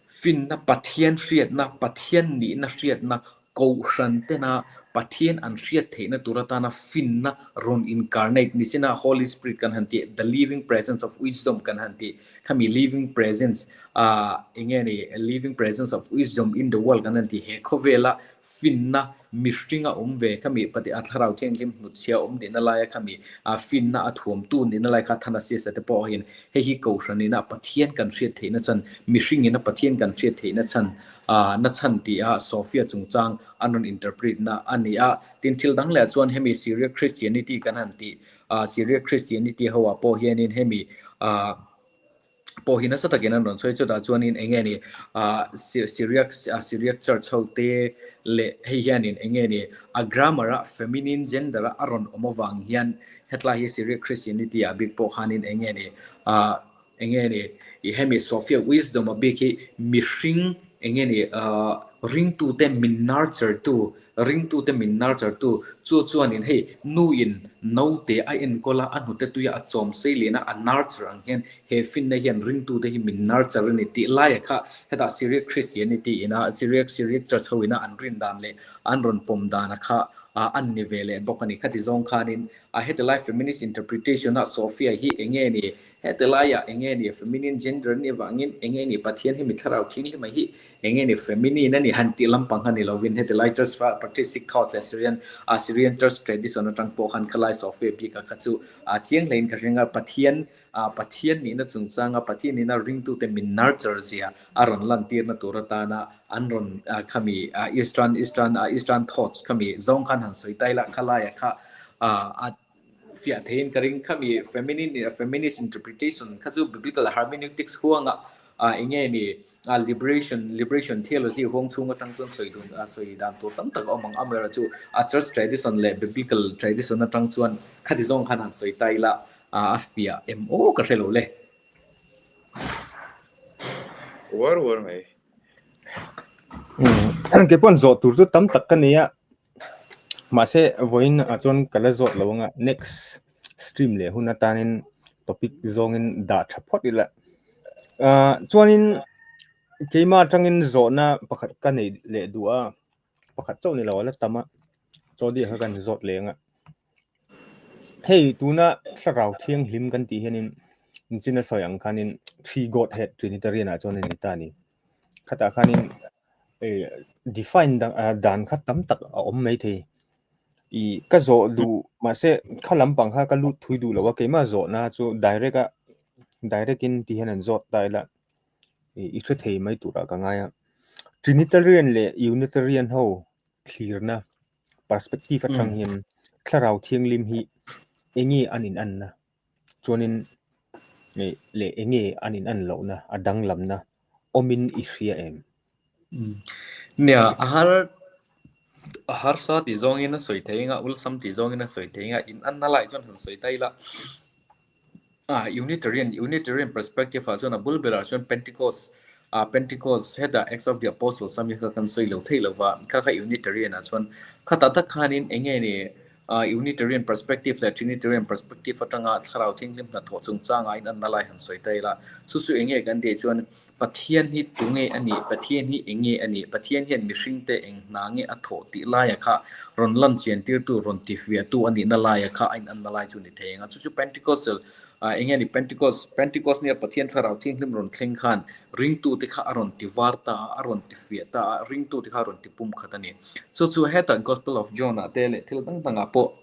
finna, Pathian hriatna, Pathian nihna hriatna, kohhran tena Pathian an hriat theihna tur atana finna rawn incarnate ni sina, Holy Spirit kan han tih, the living presence of wisdom kan han tih, khami living presence, a, eng nge ni, living presence of wisdom in the world kan han tih, he khawvela finna mihringa awm ve khami, Pati-, a, Thlarau Thienghlim hnutchhia awm nihna laia khami, a, finna a thuamtu nihna lai kha Athanasius-a te pawh hin, hei hi kohhranina Pathian kan hriat theihna chhan, mihringina Pathian kan hriat theihna chhan, a, na chhan tia Sophia chungchang an rawn interpret-na a ni a. Tin, thil dang leh chuan hemi Syriac Christianity kan han tih, a, Syriac Christianity ho-ah pawh hianin hemi, a, pawh hi nasa takin an rawn sawi chu ta chuanin eng nge ni, ah, Sy-, Syriac, ah, Syriac Church ho te leh hei hianin eng nge ni, a grammar-a feminine gender-a a rawn awm avang hian hetlai hi Syriac Christianity-a bik pawh khanin eng nge ni, ah, eng nge ni, i hemi Sophia Wisdom-a bik hi mihring eng nge ni, ah, ringtute min nurture tu, ringtute min nurture tu, chu chuanin hei nuin naute a enkawl a, a hnute tuia a chawm seilin a, a nurture ang hian he finna hian ringtute hi min nurture a ni tih laia kha heta Syriac Christianity-ina, Syriac, Syriac Church ho-ina an rin dan leh an rawn pawm dana kha, ah, an ni ve leh bawk a ni. Khati zawng khanin, ah, heti lai feminist interpretation-a Sophia hi eng nge ni, heti laia eng nge ni feminine gender ni vangin eng nge ni Pathian hi mi thlarau thianghlima hi eng nge ni feminine a ni han tih lampang kha ni lovin, heti lai church fa-, patristic thought leh Syrian, ah, Syrian church tradition aṭang pawh khan kha lai Sophia bika kha chu, ah, chiang hlein ka hre a, Pathian, ah, Pathian nihna chungchanga, Pathian nihna ringtute min nurture zia a rawn lantirna tur atana an rawn, ah, khami, ah, Eastern, Eastern, ah, Eastern thoughts khami zawng khan han sawi ta ila kha laia kha, ah, a fiah theiin ka ring. Khami feminine, feminist interpretation kha chu biblical hermeneutics huanga, ah, eng nge ni, ah, liberation, liberation theology huang chhung aṭang chuan sawi dun, ah, sawi dan tur tam tak a awm ang, amaherawhchu a church tradition leh biblical tradition aṭang chuan khati zawng khan han sawi ta ila, ah, a fiah em aw ka hre lo le. Uar uar mai. Mm, kei pawn zawh tur chu tam tak ka nei a. Mahse, vawiin a chuan ka la zawt lo anga, next stream leh hun atanin topic zawngin dah ṭha phawt ila. Ah, chuanin keima aṭangin zawhna pakhat ka nei leh duh a, pakhat chauh ni lo a la tam a, chaw dia kha kan zawt leh anga. Hei, tuna thlarau thianghlim kan tih hianin, inchina sawi ang khanin, three Godhead Trinitarian-a chuan a ni ta ni. Khatah khanin, eh, define dan, ah, dan kha tam tak a awm mai thei. I ka zawh duh, mahse, kha lampang kha ka lut thui duh lo a, keima zawhna chu direct-a, direct-in ti hian an zawt ta ila, i, i hre thei mai turah ka ngai a. Trinitarian leh Unitarian ho thlirna perspective aṭang hian thlarau thianghlim hi enge an inanna, chuanin, eh, leh enge an inan lohna, a danglamna awmin i hria em? Mm. Nia, a har, a harsa tih zawngin a sawi thei anga, ulsam tih zawngin a sawi thei anga, inanna lai chuan han sawi ta ila. Ah, Unitarian, Unitarian perspective-a chuan a bul berah chuan Pentecost, ah, Pentecost heta Acts of the Apostles-a mi kha kan sawi lo thei lo va, kha kha Unitarian-a chuan khatah tak khanin eng nge ni, ah, Unitarian perspective leh Trinitarian perspective aṭanga thlarau thianghlim hnathawh chungchanga inanna lai han sawi ta ila. Chu chu eng nge kan tih chuan Pathian hi tu nge a ni, Pathian hi eng nge a ni, Pathian hian mihringte eng hna nge a thawh tih laia kha rawn lan chian tirtu, rawn tifiahtu a nihna laia kha a inanna lai chu ni thei anga. Chu chu Pentecostal, ah, eng nge ni Pentecost, Pentecost nia Pathian thlarau thianghlim rawn thleng khan ringtute kha a rawn tivar ta a, a rawn tifiah ta a, ringtute kha a rawn tipumkhat a ni. Chu chu heta Gospel of John-ah te leh thil dang dangah pawh,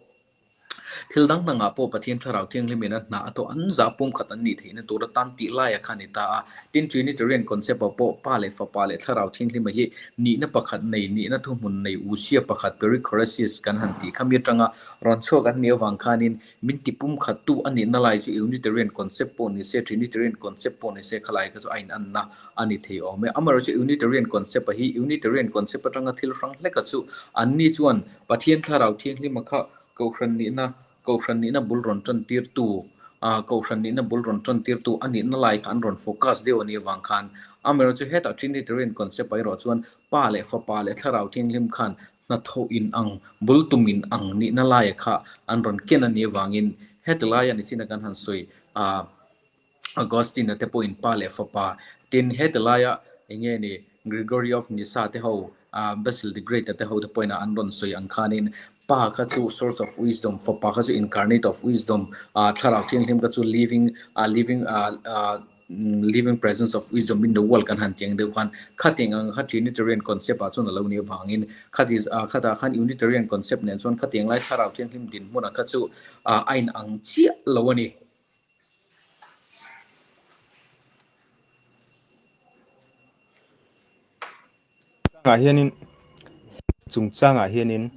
thil dang dangah pawh Pathian thlarau thianghlimin a hna a thawh an zah pumkhat an nih theihna tur atan tih laia kha ni ta a. Tin, Trinitarian concept-a pawh Pa leh Fapa leh Thlarau Thianghlima hi nihna pakhat nei, nihna thuhmun nei, usia pakhat, perichoresis kan han tih kha mi aṭanga rawn chhuak an nih avang khanin min tipumkhattu a nihna lai chu Unitarian concept pawh ni se, Trinitarian concept pawh ni se, kha lai kha chu a inanna a ni thei awm e. Amaherawhchu Unitarian concept-a hi, Unitarian concept aṭanga thil hrang hleka chu an ni chuan Pathian thlarau thianghlima kha Kohhran nihna, Kohhran nihna bul rawn ṭantirtu, a, Kohhran nihna bul rawn ṭantirtu a nihna lai kha an rawn focus deuh a nih avang khan, amaherawhchu hetah Trinitarian concept-a erawh chuan Pa leh Fapa leh Thlarau Thianghlim khan hnathawh inang, bul tum inang nihna laia kha an rawn ken a nih avangin, heti laia nichina kan han sawi, a, Augustine-a te pawhin Pa leh Fapa, tin heti laia eng nge ni Gregory of Nyssa te ho, a, Basil the Great-a te ho te pawhin an rawn sawi ang khanin, Pa kha chu source of wisdom, Fapa kha chu incarnate of wisdom, a, Thlarau Thianghlim kha chu living, a, living, a, a, mm, living presence of wisdom in the world kan han tih ang deuh khan, khatiang ang kha Trinitarian concept-a chuan a lo nih avangin, khati, a, khata khan Unitarian concept nen chuan khatiang lai Thlarau Thianghlim dinhmuna kha chu, a, a inang chiah lo a ni. Chungchangah hianin, chungchangah hianin,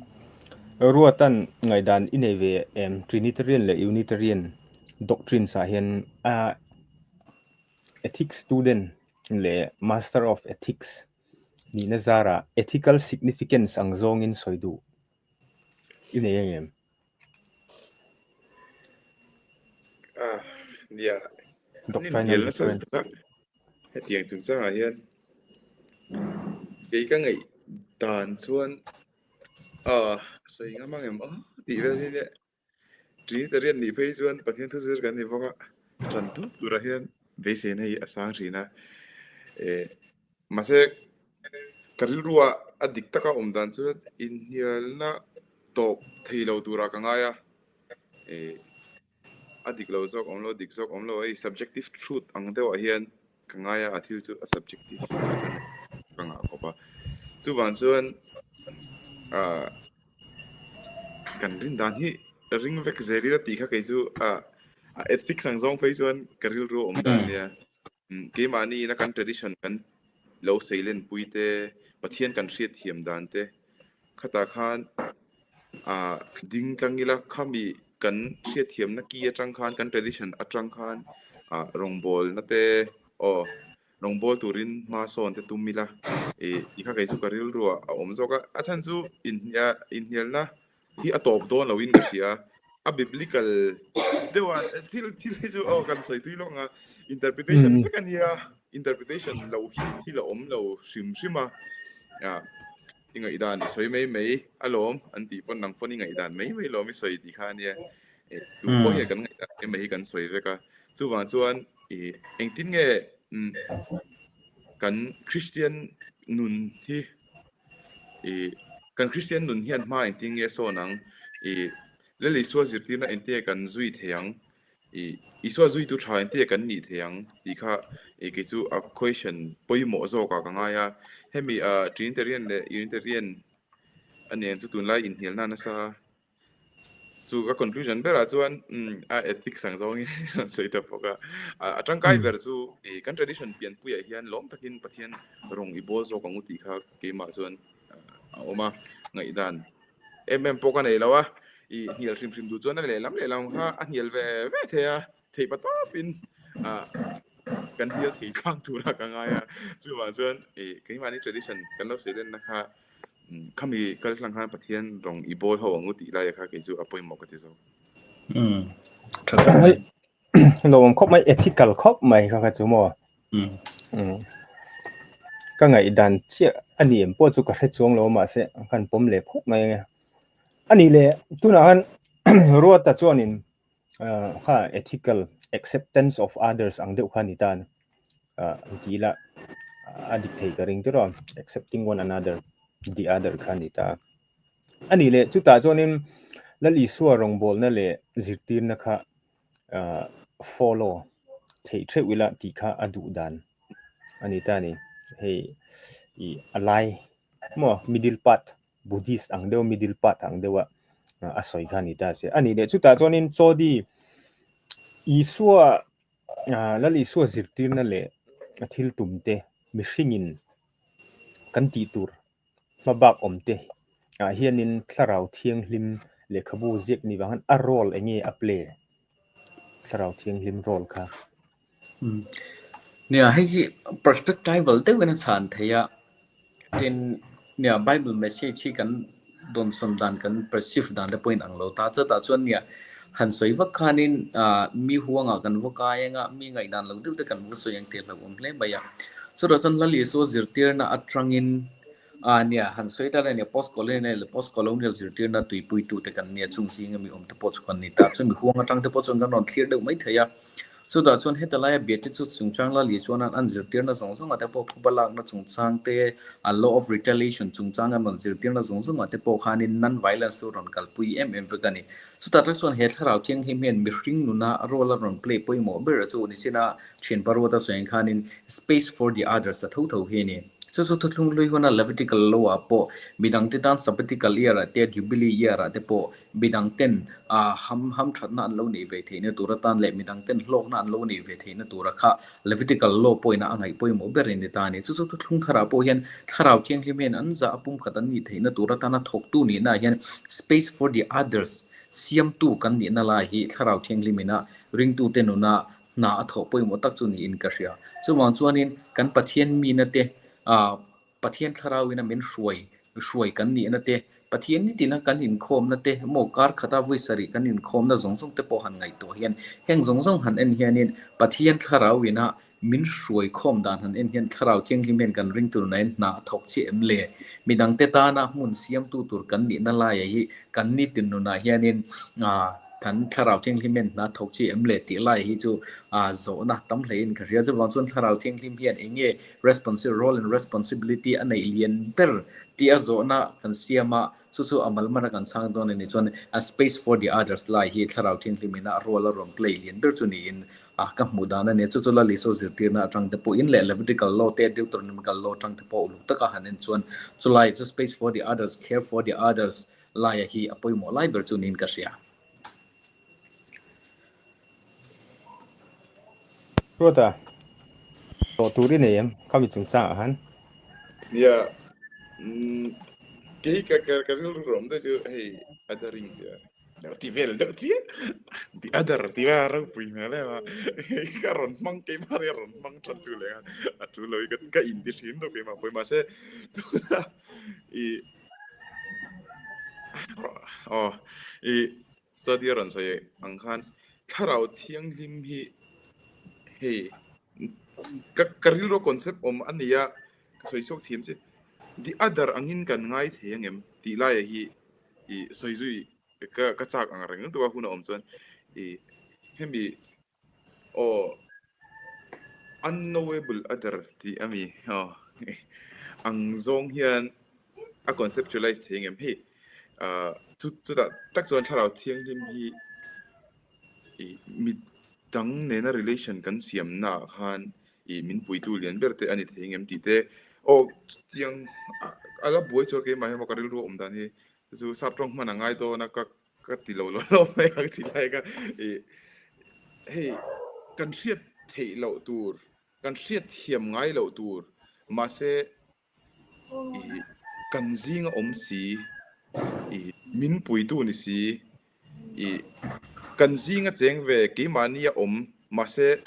Ruatan ngaihdan i nei ve em, Trinitarian leh Unitarian doctrines-ah hian, a, ethics student le Master of Ethics nina zara ethical significance ang zawngin sawi duh i nei ang em? Ah, nia. Doctrine and Nia la chau different. Tak. Hetiang chungchangah hian kei ka ngaihdan chuan, ah, sawi ngam ang em? Ah, tih vel hi le. Trinitarian nih phei chuan Pathian thu zir kan ni vawng a. Ṭan tawp tura hian beiseina hi a sang ṭhin a. Eh, mahse, ka rilruah a dik taka awm dan chuan inhnialna tawp thei lo tura ka ngai a. Eh, a dik lo zawk awm lo, dik zawk awm lo, ei, subjective truth ang deuhah hian ka ngai a, a thil chu a subjective a chuan ka ngah khawp a. Chuvang chuan, ah, kan rin dan hi ring vek zel ila tih kha kei chu, ah, a ethics ang zawng phei chuan ka rilru awm dan nia. Mm, keimahni ina kan tradition kan lo seilen pui te, Pathian kan hriatthiam dan te, khata khan, ah, ding tlang ila khami kan hriatthiamna ki aṭang khan, kan tradition aṭang khan, ah, rawngbawlna te, aw, rawngbawl turin hma sawn te tum ila, eh, i kha kei chu ka rilruah a awm zawk a. A chhan chu inhnia-, inhnialna hi a tawp dawn lo in ka hria. A biblical deuha thil, thil hi chu, aw, kan sawi tui lawk a. Interpretation vek a nia. Interpretation lo hi thil a awm lo hrim hrim a. Ya, i ngaihdan i sawi mai mai alawm, an tih pawn nang pawn i ngaihdan mai mai lawm i sawi tih kha nia. Eh, tu pawh hian kan ngaihdan mai mai hi kan sawi vek a. Chuvang chuan, eh, engtin nge, mm, kan Christian nun hi, eh, kan Christian nun hian hma engtin nge sawn ang, eh, Lal Isua zirtirna engtin nge kan zui thei ang, i, Isua zuitu ṭha engtin nge kan nih thei ang tih kha, eh, kei chu a question pawimawh zawka ka ngai a. Hemi, ah, Trinitarian le Unitarian a nen chu tunlai inhnialna nasa chu ka conclusion berah chuan, mm, a ethics ang zawngin sawi ta bawk a. A, a ṭangkai ber chu, eh, kan tradition pianpuiah hian lawm takin Pathian rawng i bawl zawk ang u tih kha keimah chuan, ah, a awm a, ngaihdan em em pawh ka nei lo a. I hnial hrim hrim duh chuan a lehlam lehlam kha a hnial ve ve thei a, thei pa tawpin, ah, kan hnial thei tlang tura ka ngai a. Chuvang chuan, eh, keimahni tradition kan lo seilenna kha, mm, khami kal tlang khan Pathian rawng i bawl ho ang u tih laia kha kei chu a pawimawh ka ti zawk. Mm. Lo awm khawp mai, ethical khawp mai kha kha chu maw? Mm. Ka ngaihdan chiah a ni em pawh chu ka hre chuang lo, mahse, kan pawm leh phawt mai ang e. A ni le, tunah khan Ruata chuanin, ah, kha ethical acceptance of others ang deuh kha ni ta. Ah, an ti la, a dik thei ka ring tiraw, accepting one another, the other kha ni ta. A ni le, chutah chuanin Lal Isua rawngbawlna leh zirtirna kha, ah, follow thei theuh ila tih kha a duh dan a ni ta ni. Hei, i, a lai maw, middle path, Buddhist ang deuh, middle path ang deuh a, ah, a sawi kha ni ta se. A ni le, chutah chuanin Chawdi Isua, ah, Lal Isua zirtirna leh a thil tum te mihringin kan tih tur hmabak awm te, ah, hianin Thlarau Thianghlim lehkhabu ziak ni vang khan a role eng nge a play? Thlarau Thianghlim role kha. Mm. Nia, hei hi perspective deuhin a chhan thei a. Tin, nia, Bible message hi kan dawn sawn dan, kan perceive dan te pawhin ang lo ta. Chutah chuan nia, han sawi vak khanin, ah, mi huanga kan va kai anga, mi ngaihdan lo deuh te kan va sawi ang tih lo awm hle mai a. Chutah chuan Lal Isua zirtirna aṭangin, ah, nia, han sawi ta le nia, post colonial, post colonial zirtirna tuipuitu te kan nia, chung zinga mi awm te pawh chu kan ni ta. Chu mi huang aṭang te pawh chuan kan rawn thlir deuh mai thei a. Chutah chuan heta laia Beatitudes chungchang Lal Isuan an zirtirna zawng zawng a te pawh phuba lakna chungchang te, a law of retaliation chungchang an rawn zirtirna zawng zawng a te pawh khanin non-violence chu rawn kalpui em em vek a ni. Chutah tak chuan he Thlarau Thianghlim hian mihring nuna role a rawn play pawimawh ber chu ni sina, ṭhianpa Ruata sawi ang khanin space for the others a tho tho hi a ni. Chu chu thuthlung hlui huna Levitical law-ah pawh midang te tan sabbatical year-ah te, jubilee year-ah te pawh midang ten, ah, ham, hamṭhatna an lo nei ve theihna tur atan leh midang ten hlawkna an lo nei ve theihna tura kha Levitical law pawhin a ngaih pawimawh ber a ni ta a ni. Chu chu thuthlung kharah pawh hian Thlarau Thianghlim hian an zaa pum khat an nih theihna tur atana thawktu nihna hian space for the others siamtu kan nihna lai hi Thlarau Thianghlimin a ringtute nuna hna a thaw poimaw tak chu niin ka hria. Chuvang chuanin kan Pathian mina te, a, Pathian thlarauin a min hruai, hruai kan nihna te, Pathian ni tina kan inkhawmna te, maw kar khata vui sarih kan inkhawmna zawng zawng te pawh han ngaihtuah hian, heng zawng zawng han en hianin Pathian thlarauin a min hruai khawm dan han en hian Thlarau Thianghlim hian kan ringtu nunah hna a thawk chiah em le? Midang te tana hmun siamtu tur kan nihna laia hi kan ni tin nunah hianin, a, kan Thlarau Thianghlim hian hna thawk chiah em le tih lai hi chu, a, zawhna tam hlein ka hria. Chuvang chuan Thlarau Thianghlim hian eng nge responsi-, role and responsibility a neih lian ber tia zawhna kan siam a, chu chu a mal mana kan chhang dawn a ni chuan, a space for the others lai hi Thlarau Thianghlimin a role a rawn play lian ber chu niin, a, ka hmuh dan a ni. Chu chu Lal Isua zirtirna aṭang te pawhin leh Levitical law te, Deuteronomical law aṭang te pawh uluk taka han en chuan, chu lai chu space for the others, care for the others laia hi a pawimawh lai ber chu niin ka hria. Ruata, tawh tur i nei em? Khami chungchang a han. Nia, mm, kei ka, ka, ka rilru rawm te chu, hei, othering tia. Ti vel deuh chi. The other, ti va ropui hna le ma. Ka rawn hmang, keima ria rawn hmang ṭan tu le. A tu lo i ka, ka inti hrim deuh keima pawimawh se. I, oh, i, Chutia rawn sawi ang khan, Thlarau Thianghlim hi, hei, ka, ka rilru concept awm a nia, ka sawi chhuak thiam che. The other angin kan ngai thei ang em? Tih laia hi, i, sawi zui, ka, ka chak ang reng tuk a hun a awm chuan, i, hemi, aw, unknowable other tih a mi, aw, ang zawng hian a conceptualize thei ang em hi, ah, chu, chutah tak chuan Thlarau Thianghlim hi, i, midang nena relation kan siamna khan, i, min puitu lian ber te a ni thei ang em tih te, aw, tiang, a, a la buai chuan keimah hi maw ka rilru awm dan hi, chu sap ṭawng hman a ngai dawn a ka, ka ti lo lo lo mai ang ti lai ka, i, hei, kan hriat theih loh tur, kan hriat thiam ngai loh tur, mahse, i, kan zinga awm si, i, min puitu ni si, i, kan zinga cheng ve keimahni a awm, mahse,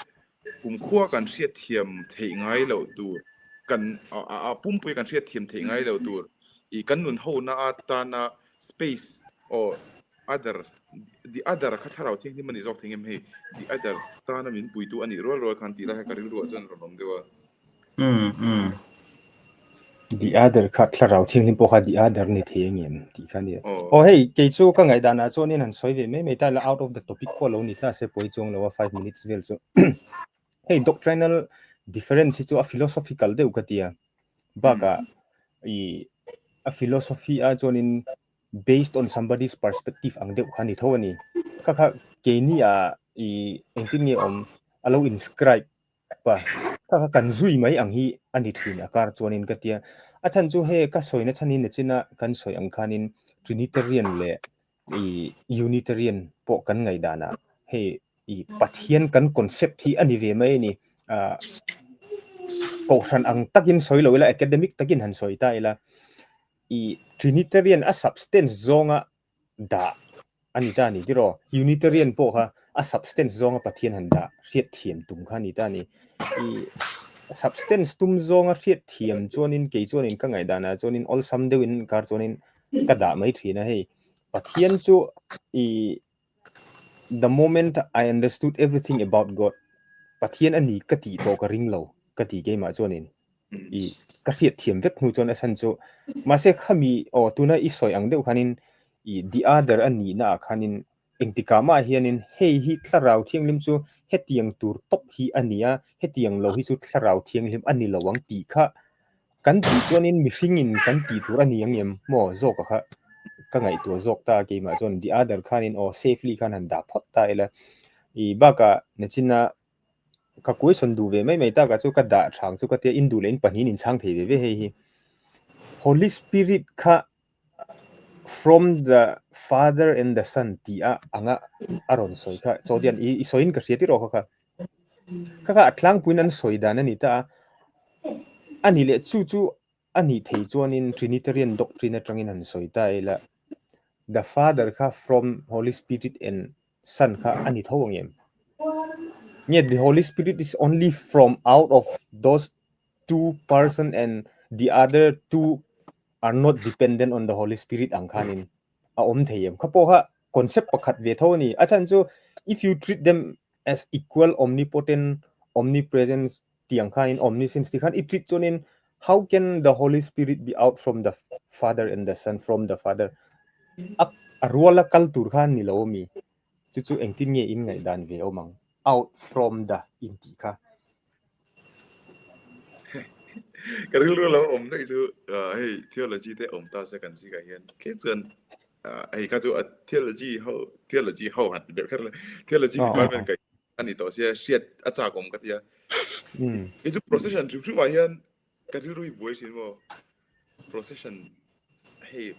kumkhua kan hriat thiam theih ngai loh tur, kan, a, a, a pumpui kan hriat thiam theih ngai loh tur, i, kan nun hona atana space, aw, other, the other kha Thlarau Thianghlim a ni zawk thei ang em hei, the other tana min puitu a nih rual rual khan tih lai kha ka rilruah chuan rawn awm deuh a. Mm, mm. The other kha Thlarau Thianghlim pawh kha the other ni thei ang em tih kha ni. Oh. Oh, hei, kei chu ka ngaihdanah chuan in han sawi ve mai mai ta la, out of the topic pawh lo ni ta se, pawi chuang lo a, five minutes vel chu. Hei, doctrinal difference hi chu a philosophical deuh ka tia. Baka, mm, i, a philosophy a chuan in based on somebody's perspective ang deuh kha ni tho a ni. Kha kha keini a, i, engtin nge awm a lo inscribe pa, kha kha kan zui mai ang hi a ni ṭhin a kar chuan in ka tia. A chhan chu he ka sawina chhan in a china kan sawi ang khan in Trinitarian leh, i, Unitarian pawh kan ngaihdanah hei, i, Pathian kan concept hi a ni ve mai a ni. Ah, kohhran ang takin sawi lo ila, academic takin han sawi ta ila, i, Trinitarian a substance zawnga dah a ni ta ni tiraw. Unitarian pawh kha a substance zawnga Pathian han dah hriat thiam tum kha a ni ta ni. I, substance tum zawnga hriat thiam chuan in kei chuan in ka ngaihdanah chuan in awlsam deuhin kar chuan in ka dah mai ṭhin a hei. Pathian chu, i, the moment I understood everything about God, Pathian a ni ka tih tawh ka ring lo, ka ti keimah chuan in. I, ka hriat thiam vek hnu chuan a chhan chu. Mahse khami, aw, tuna i sawi ang deuh khan in, i, the other a nihna ah khan in, engtikah mah hian in, hei hi Thlarau Thianghlim chu hetiang tur tawp hi a ni a, hetiang lo hi chu Thlarau Thianghlim a ni lo ang tih kha kan tih chuan in mihringin kan tih tur a ni ang em maw zawk a kha ka ngaihtuah zawk ta keimah chuan. The other khan in, aw, safely khan han dah phawt ta ila. I, baka na china ka question duh ve mai mai taka chu ka dah ṭhang chu ka tia, in duh leh in pahnihin in chhang thei ve ve hei hi. Holy Spirit kha from the Father and the Son tia anga a rawn sawi kha. Chawtian i, i sawiin ka hria tiraw kha kha. Kha kha a tlangpuiin an sawi dan a ni ta a. A ni leh chu chu a nih theih chuan in Trinitarian doctrine aṭangin han sawi ta ila. The Father kha from Holy Spirit and Son kha a ni tho ang em? Yet the Holy Spirit is only from out of those two person and the other two are not dependent on the Holy Spirit ang khanin a um thei em? Kha po kha concept pakhat ve tho ni. A chhan chu, if you treat them as equal, omnipotent, omnipresence ti ang khanin, omniscience ti khan i treat chuanin, how can the Holy Spirit be out from the Father and the Son from the Father? A, a ruol a kal tur khan ni lo mi. Chu chu engtin nge in ngaihdan ve awm ang? Out from the in ti kha. Ka rilru lo awm dai chu, ah, hei, theology te awm ta se kan si ka hian. Ke chuan, ah, hei ka chu a theology ho, theology ho han be kar le. Theology Ah, ah, department ah. Ka ani to sia hriat a chak awm ka tia. Mm. I chu procession hrim hrim a hian ka rilru i buai sin maw? Procession hei,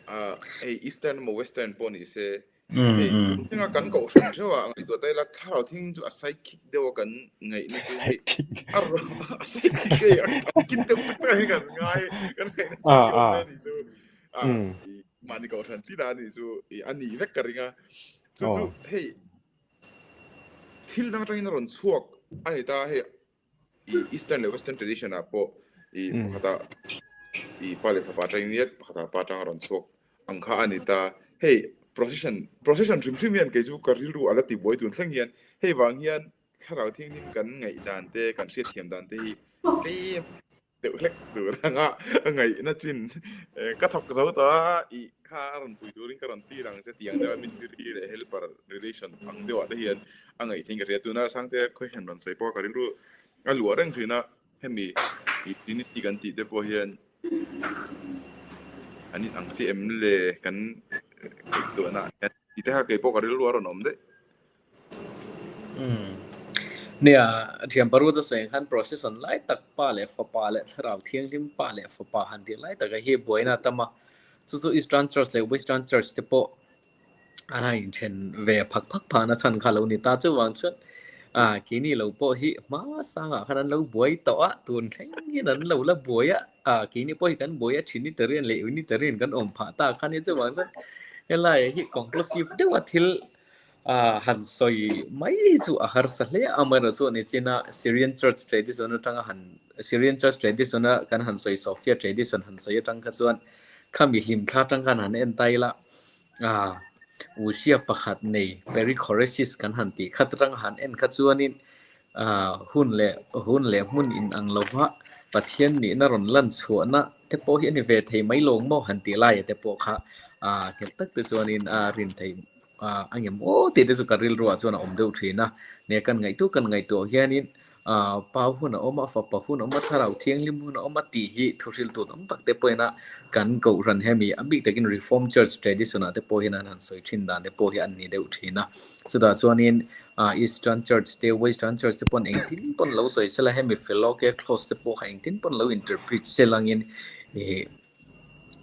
ah, hei Eastern maw Western pawh ni se. Mm, Hei, mm. Tenga kan ko hran hran a ngai tuah tai la, Thlarau Thiang chu a psychic deuh a kan ngaihna chu hei. Psychic. A ro, a psychic hei, a kin deuh tak tak hei kan ngai, kan ngaihna chu Ah, ti awm ah. mai ni chu. Ah, Mm. i, mani ko hran ti la ni chu, i, a ni vek ka ring a. Chu chu, Oh. Hei, thil dang aṭangin a rawn chhuak a ni ta, hei, i Eastern leh Western tradition-ah pawh i Mm. pakhata i Pa leh Fapa aṭangin nge, pakhata Pa aṭanga rawn chhuak ang kha a ni ta. Hei, procession, procession hrim hrim hian kei chu ka rilru a la ti buai tun thleng hian, hei vang hian Thlarau Thianghlim kan ngaihdan te, kan hriatthiam dan te hi tlem deuh hlek tur anga a ngaihna chin, eh, ka thawk zo tawh a, i kha a rawn pui turin ka rawn ti rang se, tiang deuh a mystery leh helper relation ang deuh a te hian a ngaih thei ka hria. Tuna Sangte question rawn sawi pawh ka rilru a luah reng ṭhin a, hemi i Trinity kan tih te pawh hian an in ang chi em le kan, eh, tuana hian ti te kha kei pawh ka rilru a rawn awm daih. Hmm. Nia, thiam paru ta seng khan procession lai tak Pa leh Fapa leh Thlarau Thianghlim, Pa leh Fapa han tih lai tak a hi buaina tam a. Chu chu Eastern Church leh Western Church te pawh an han inṭhen ve phak phak phana chhan kha lo ni ta chu vang chuan, a, keini lo pawh hi hma sanga khan an lo buai tawh a, tun thleng hian an lo la buai a, a, keini pawh hi kan buai a, Trinitarian leh Unitarian kan awm phah ta khan hi chu vang chuan, helai hi conclusive deuh a thil, a, han sawi mai chu a harsa hle a, amaherawhchu a ni chin a, Syrian Church tradition aṭanga han, Syrian Church tradition a kan han sawi, Sophia tradition han sawi aṭang kha chuan, khami hlim thla aṭang khan han en ta ila, a, usia pakhat nei, perichoresis kan han tih kha aṭang han en kha chuanin, a, hun leh, hun leh hmun in ang lova, Pathian nihna rawn lan chhuahna te pawh hi a ni ve thei mai lo maw han tih lai te pawh kha, a, nghet tak te chuanin a rin thei, a, ang em aw tih te chu ka rilruah chuan a awm deuh ṭhin a. Nia kan ngaihtu, kan ngaihtuah hianin, a, Pa hun a awm a, Fapa hun a awm a, Thlarau Thianghlim hun a awm a tih hi thuhriltu tam tak te pawhin a kan kohran hemi a bik takin Reformed Church tradition-ah te pawh hian an han sawi ṭhin dan te pawh hi an ni deuh ṭhin a. Chutah chuanin, a, Eastern Church te, Western Church te pawn engtin pawn lo sawi sela, hemi Philokalia clause te pawh kha engtin pawn lo interpret selangin, eh,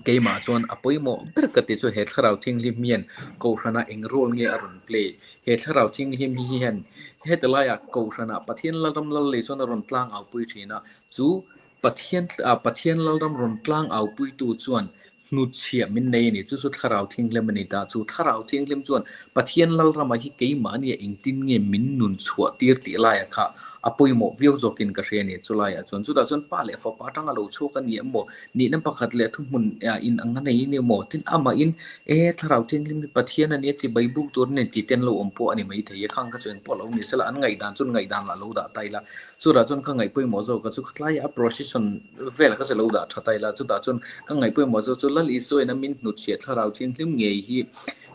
keimah chuan a pawimawh ber ka ti chu he Thlarau Thianghlim hian kohrana eng role nge a rawn play? He Thlarau Thianghlim hi hian heta laia kohranah Pathian lalram lal lei chuan a rawn tlang aupui ṭhin a. Chu Pathian, a, Pathian lalram rawn tlang aupuitu chuan hnutchhiah min nei a ni, chu chu Thlarau Thianghlim a ni ta. Chu Thlarau Thianghlim chuan Pathian lalrama hi keimahnia engtin nge min nun chhuah tir tih laia kha a pawimawh viau zawkin ka hria a ni. Chu laiah chuan, chutah chuan Pa leh Fapa aṭanga lo chhuak a ni emaw, nihna pakhat leh thuhmun, a, in ang a nei ni maw, tin amahin, e, Thlarau Thianghlim hi Pathian a nia chibai buk tur a ni ti te an lo awm pawh a ni mai thei a, khang kha chu eng pawh lo ni sela, an ngaihdan chuan ngaihdan lah lo dah ta ila. Chutah chuan ka ngaih pawimawh zawk a chu kha tlai a procession vel kha se lo dah ṭha ta ila, chutah chuan ka ngaih pawimawh zawk chu Lal Isuain a min hnutchhiah Thlarau Thianghlim ngei hi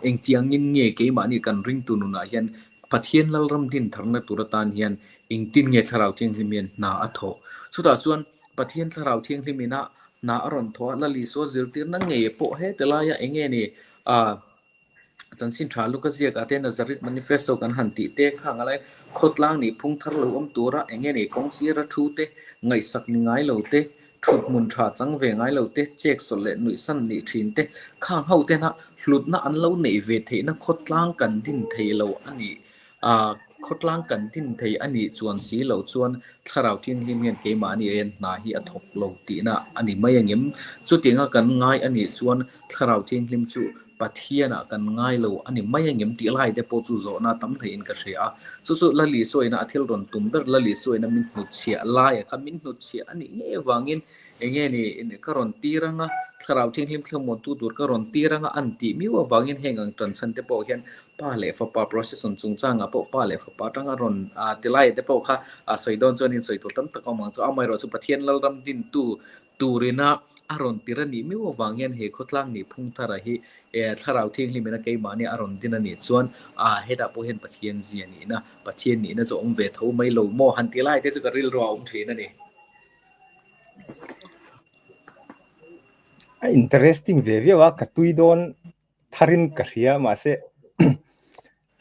engtiangin nge keimahni kan ringtu nunah hian Pathian lalram din tharna tur atan hian engtin nge Thlarau Thianghlim hian hna a thawh? Chutah chuan Pathian Thlarau Thianghlim ina hna a rawn thawh a, Lal Isua zirtirna ngei pawh heta laia eng nge ni, a, Chanchin Ṭha Luka ziakah te, Nazareth Manifesto kan han tih te, khang a lai khawtlang nih phung thar lo awm tura eng nge ni kawng sira thu te, ngaihsak ni ngai lo te, ṭhut hmun ṭha chang ve ngai lo te, chek sawlh leh nuihsan nih ṭhin te, khang ho tena hlutna an lo nei ve theihna khawtlang kan din thei lo a ni, a, khawtlang kan din thei a nih chuan si lo chuan Thlarau Thianghlim hian keimahni en hna hi a thawk lo tihna a ni mai ang em? Chutianga kan ngai a nih chuan Thlarau Thianghlim chu Pathiena kan ngai lo a ni mai ang em tih lai te pawh chu zawhna tam hlein ka hria a. Chu chu Lal Isua'n a thil rawn tum ber, Lal Isua'n min hnutchhiah lai a kha min hnutchhiah a nih ngei vangin, enge ni, in ka rawn tir ang a, Thlarau Thianghlim thlamuantu tur ka rawn tir ang a, an tih miu avangin heng ang ṭansan te pawh hian Pa leh Fapa procession chungchanga pawh Pa leh Fapa aṭanga rawn, a, ti lai te pawh kha, a, sawi dawn chuan in sawi tur tam tak awm ang chu, amaherawhchu Pathian lalram dintu turina a rawn tir a nih miu avang hian he khawtlang ni phung thara hi, e, Thlarau Thianghlimina keimahni a rawn din a nih chuan, a, hetah pawh hian Pathian zia nihna, Pathian nihna chu awm ve tho mai lo maw han ti lai te chu ka rilruah a awm ṭhin a ni. A interesting ve viau a, ka tui dawn tharin ka hria, mahse,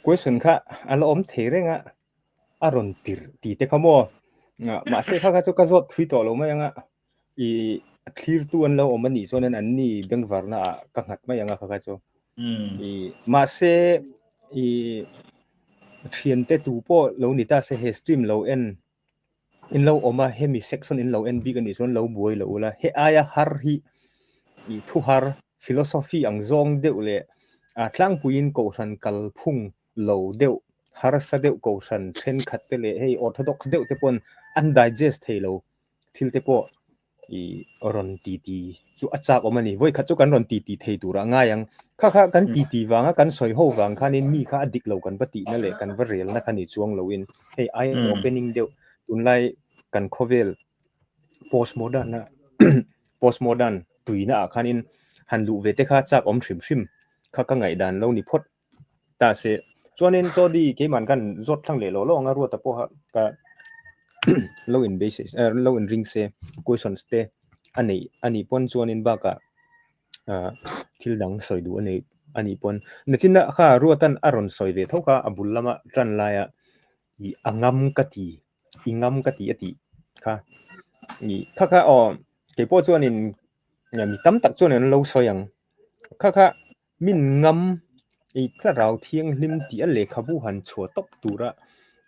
question kha a la awm thei reng a, a rawn tir tih te kha maw? A, mahse, kha kha chu ka zawt thui tawh lo mai ang a, i, a thlirtu an lo awm a nih chuan an ni bengvarna ah ka nghat mai ang a kha kha chu. Mm. I, mahse, i, ṭhiante tu pawh lo ni ta se, he stream lo en in lo awm a, hemi section in lo en bik a nih chuan lo buai lo ula. He aia har hi, i, thuhar, philosophy ang zawng deuh leh, a, tlangpuiin kohhran kalphung lo deuh, harsa deuh, kohhran ṭhenkhat te leh hei orthodox deuh te pawn an digest thei lo thil te pawh i rawn titi chu a chak awm a ni. Vawikhat chu kan rawn titi thei tur a ngai ang. Kha kha kan titi vanga kan sawi ho vang khanin mi kha a dik lo kan va tihna leh kan va relna kha ni chuang loin, hei, eye opening deuh, tunlai kan khawvel postmodern-a, postmodern tuina ah khanin han luh ve te kha chak awm hrim hrim kha ka ngaihdan lo ni phawt ta se. Chuanin Chawdi, keiman kan zawt thlang leh lo lo anga, Ruata pawh kha ka lo in basis, eh, lo in ring se, questions te a nei a ni pawn chuanin bakah, ah, thil dang sawi duh a nei a ni pawn. Nachina kha Ruatan a rawn sawi ve tho kha a bul lama ṭan laia i a ngam ka ti, i ngam ka ti a tih kha. I kha kha, aw, kei pawh chuanin, mi tam tak chuan an lo sawi ang. Kha kha, min ngam, i Thlarau Thianghlim tia lehkhabu han chhuah tawp tura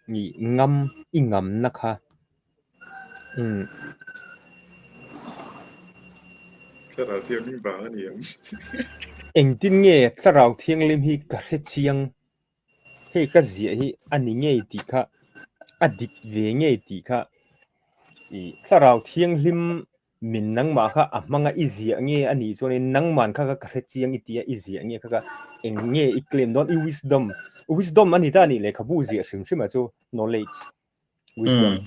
i ngam, i ngamna kha. Hmm. Thlarau Thianghlim vang a ni ang. Engtin nge Thlarau Thianghlim hi ka hre chiang, hei ka ziah hi a ni ngei tih kha, a dik ve ngei tih kha. I Thlarau Thianghlim min nangmah kha a hmanga i ziah nge a nih chuanin nangman kha kha ka hre chiang i tia i ziah nge kha kha eng nge i claim dawn, i wisdom, wisdom a ni ta ni lehkhabu ziah hrim hrima chu, knowledge, wisdom. Hmm.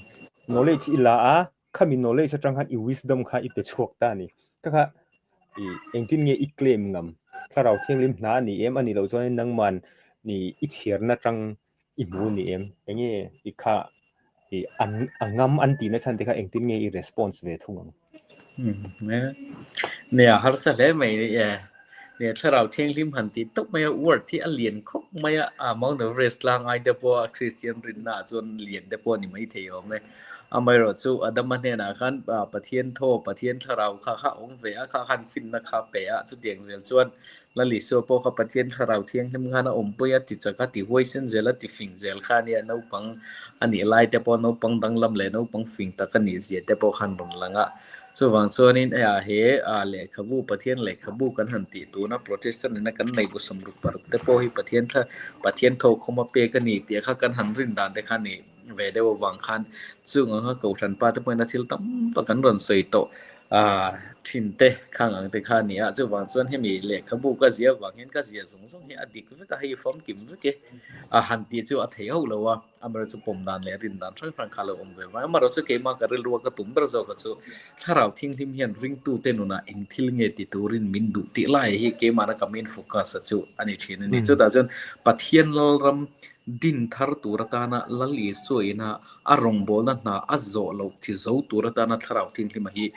Knowledge i la a, khami knowledge aṭang khan i wisdom kha i pe chhuak ta ni. Kha kha, i engtin nge i claim ngam? Thlarau Thianghlim hna a ni em, a ni lo chuanin nangman i, i chhiarna aṭang i hmu ni em? Enge i kha, i an, a ngam an tihna chhan te kha engtin nge i response ve thung ang? Hmm, eh. Nia, harsa hle mai ni e. Nia, Thlarau Thianghlim han ti tawp mai a, word hi a lian khawp mai a, a Mount Everest lang ai te pawh a Kristian rinna chuan lian te pawh ni mai thei awm e. Amaherawhchu Adama hnenah khan, a, Pathian thaw, Pathian thlarau kha kha awm ve a, kha khan finna kha pe a, chutiang vel chuan Lal Isua pawh kha Pathian Thlarau Thianghlim khan a awmpui a, ti chak a, ti huaisen zel a, ti fing zel kha a nia, naupang a nih lai te pawh, naupang danglam leh naupang fing tak a nih zia te pawh khan rawn lang a. Chuvang chuanin, a, he, a, lehkhabu, Pathian lehkhabu kan han tih tuna Protestant-ina kan nei bu sawmruk paruk te pawh hi Pathian thla-, Pathian thaw khawma pek a ni tia kha kan han rin dan te kha ni ve deuh avang khan, chung ang kha kohhran pa te pawhin a thil tam tak an rawn sawi tawh, a, ṭhin te khang ang te kha a ni a. Chuvang chuan hemi lehkhabu ka zia vang hian ka zia zawng zawng hi a dik vek a, hei famkim vek e, a han ti chu a thei ho lo a, amaherawhchu pawm dan leh rin dan hrang hrang kha lo awm ve vang. Amaherawhchu keima ka rilrua ka tum ber zawk a chu Thlarau Thianghlim hian ringtute nunah eng thil nge ti turin min duh tih lai hi keimahna ka main focus a chu a ni ṭhin a ni. Hmm. Chutah chuan Pathian lalram din thar tur atana Lal Isuain a rawngbawlna hna a zawh loh thi zo tur atana Thlarau Thianghlim a hi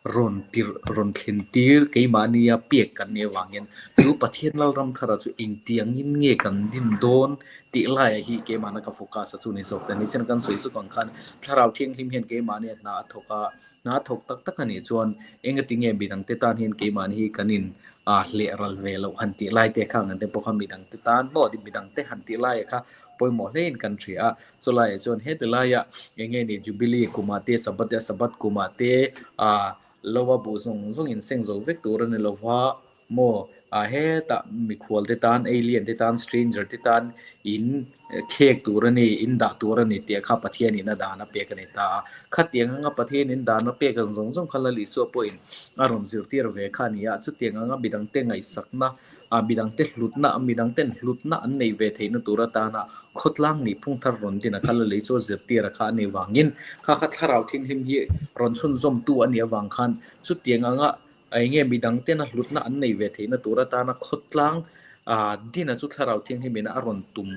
rawn tir, rawn thlen tir keimahnia pek kan nih avang hian chu Pathian lalram thara chu engtiangin nge kan din dawn tih lai a hi keimahna ka focus a chu ni zawk ta ni. Chen kan sawi zuk ang khan Thlarau Thianghlim hian keimahnia hna a thawk a, hna a thawk tak tak a nih chuan engati nge midang te tan hian keimahni hi kan in, a, hleh ral ve loh han tih lai te kha, engati pawh kha midang te tan maw, midang te han tih lai kha pawimawh hlein kan hria a. Chulai chuan heti laia enge ni Jubilee kumah te, Sabbath, Sabbath kumah te, a, lo a buh zawng zawng in seng zo vek tur a ni lo va maw, A, heta mikhual te tan, alien te tan, stranger te tan in, eh, khek tur a ni, in dah tur a ni tia kha Pathianin a dan a pek a ni ta. Khatieng anga Pathianin dan a pek ang zawng zawng kha Lal Isua pawhin a rawn zirtir ve kha a ni a. Chutieng anga midang te ngaisakna, a, midang te hlutna, midang ten hlutna an nei ve theihna tur atana khawtlang ni phung thar rawn din a kha Lal Isua zirtir a kha a ni vangin, kha kha Thlarau Thianghlim hi rawn chhunzawmtu a ni avang khan, chutieng anga enge midang ten a hlutna an nei ve theihna tur atana khawtlang, a, dina chu Thlarau Thianghlimin a rawn tum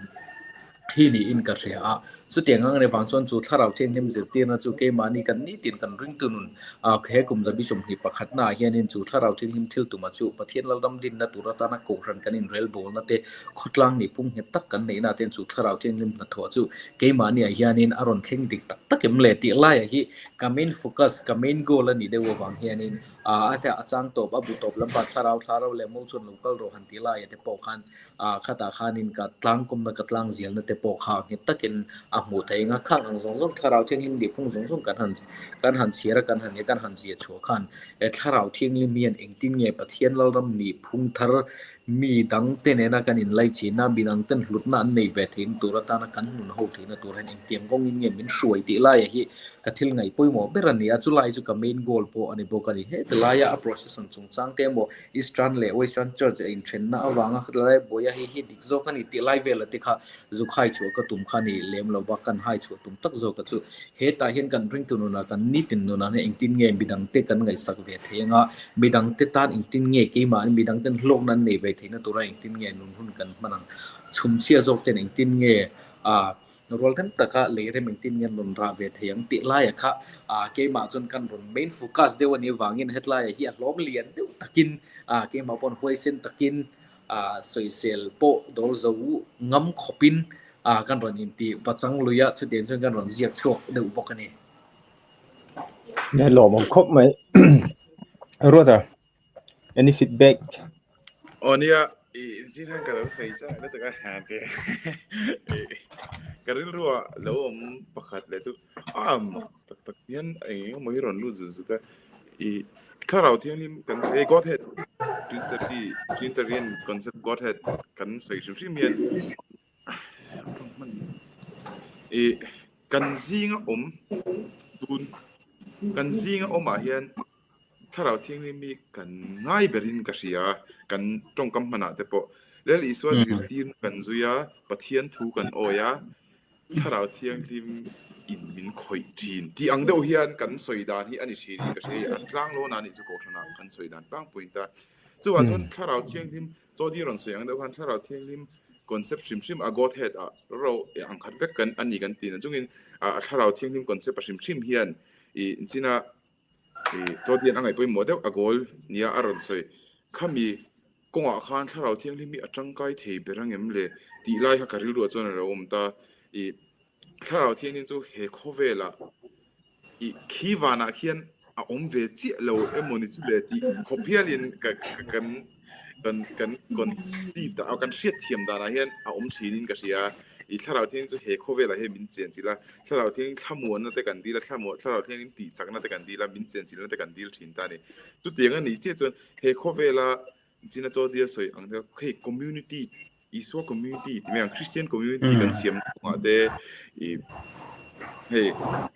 hi niin ka hria a. Chutieng ang a ni vang chuan chu Thlarau Thianghlim zirtirna chu keimahni kan nitin kan ringtu nun, a, he kum zabi sawmhnih pakhatna hianin chu Thlarau Thianghlim thil tuma chu Pathian lalram dinna tur atana kohran kan inrelbawlna te, khawtlang ni phung nghet tak kan neihna ten chu Thlarau Thianghlim hnathawh chu keimahni ah hianin a rawn thleng dik tak tak em le tih laia hi ka main focus, ka main goal a ni deuh avang hianin, a, a te a chang tawp, a bu tawp lam pan Thlarau, Thlarau leh mo chuan lo kal rawh han tih laia te pawh khan, a, khatah khanin ka tlangkawmna, ka tlangzialna te pawh kha nghet takin a hmuh theih ang a, khang ang zawng zawng Thlarau Thianghlim nih phung zawng zawng kan han, kan han chhiar a, kan han, kan han zia chhuah khan, e, Thlarau Thianghlim hian engtin nge Pathian lalram nih phung thar midang te nena kan inlaichinna, midang ten hlutna an nei ve theihna tur atana kan nun ho theihna tur hian engtiang kawngin nge min hruai tih laia hi ka thil ngaih pawimawh ber a ni a, chulai chu ka main goal pawh a ni bawk a ni. Heti laia a procession chungchang te emaw, Eastern leh Western Church a inṭhenna avanga, lai buaia hi, hi dik zawk a ni tih lai vela te kha zuk hai chhuah ka tum kha ni lem lova, kan hai chhuah tum tak zawka chu hetah hian kan ringtu nuna, kan nitin nuna hian engtin nge midang te kan ngaihsak ve thei anga, midang te tan engtin nge keimah, midang ten hlawkna an nei ve theihna tura engtin nge nun hun kan hman ang, chhum chhia zawk ten engtin nge, a, rual rem taka lei rem engtin nge nun rah ve thei ang tih laia kha, a, keimah chuan kan rawn main focus deuh a ni vangin hetlaia hi a hlawm lian deuh takin, a, keimah pawn huaisen takin, a, sawisel pawh dawl zo ngam khawpin, a, kan rawn inti va chang lui a, chutiang chuan kan rawn ziak chhuak deuh bawk a ni. Nge lawmawm khawp mai. Ruata, any feedback? Aw, nia, i, zing han ka lo sawi chang, na taka han te. I, ka rilrua lo awm pakhat le chu, a, tak tak hian, eng emaw hi rawn lut zu zu ta. I, Thlarau Thianghlim kan sawi, Godhead, Trinity, Trinitarian concept Godhead kan sawi hrim hrim hian, i, kan zinga awm, tun, kan zinga awmah hian Thlarau Thianghlim hi kan ngai berin ka hria, kan ṭawngkam hmanah te pawh. Lal Isua zirtirna kan zui a, Pathian thu kan awi a, Thlarau Thianghlim in min khawih ṭhin tih ang deuh hian kan sawi dan hi a ni ṭhin ka hria, an tlang lo na ni chu kohhranah kan sawi dan tlangpuiin ta. Chuvang chuan Thlarau Thianghlim, Chaw di rawn sawi ang deuh khan Thlarau Thianghlim concept hrim hrim a Godhead a ro, e, ang khat vek kan, a ni kan tina chungin, a, a Thlarau Thianghlim concept a hrim hrim hian, i, inchina, i, Chaw dian a ngaih pawimawh deuh a goal nia a rawn sawi. Khami kawngah khan Thlarau Thianghlim hi a ṭangkai thei ber ang em le tih lai kha ka rilruah chuan a lo awm ta. I, Thlarau Thianghlim chu he khawvela, i, khi vanah khian a awm ve chiah lo emaw ni chu le tih khawp hialin ka, ka, kan, kan, kan conceive ta, kan hriat thiam danah hian a awm ṭhinin ka hria. I, Thlarau Thianghlim chu he khawvelah hian min chen chila, Thlarau Thianghlim thlamuanna te kan dila, thlamuan, Thlarau Thianghlim tihchakna te kan dila, min chen chilna te kan dil ṭhin ta ni. Chutiang a ni chiah chuan he khawvela, china Chaw dia sawi ang deuh, hei community, Isua community, ti mai ang, Christian community kan siam kawngah te, i, hei,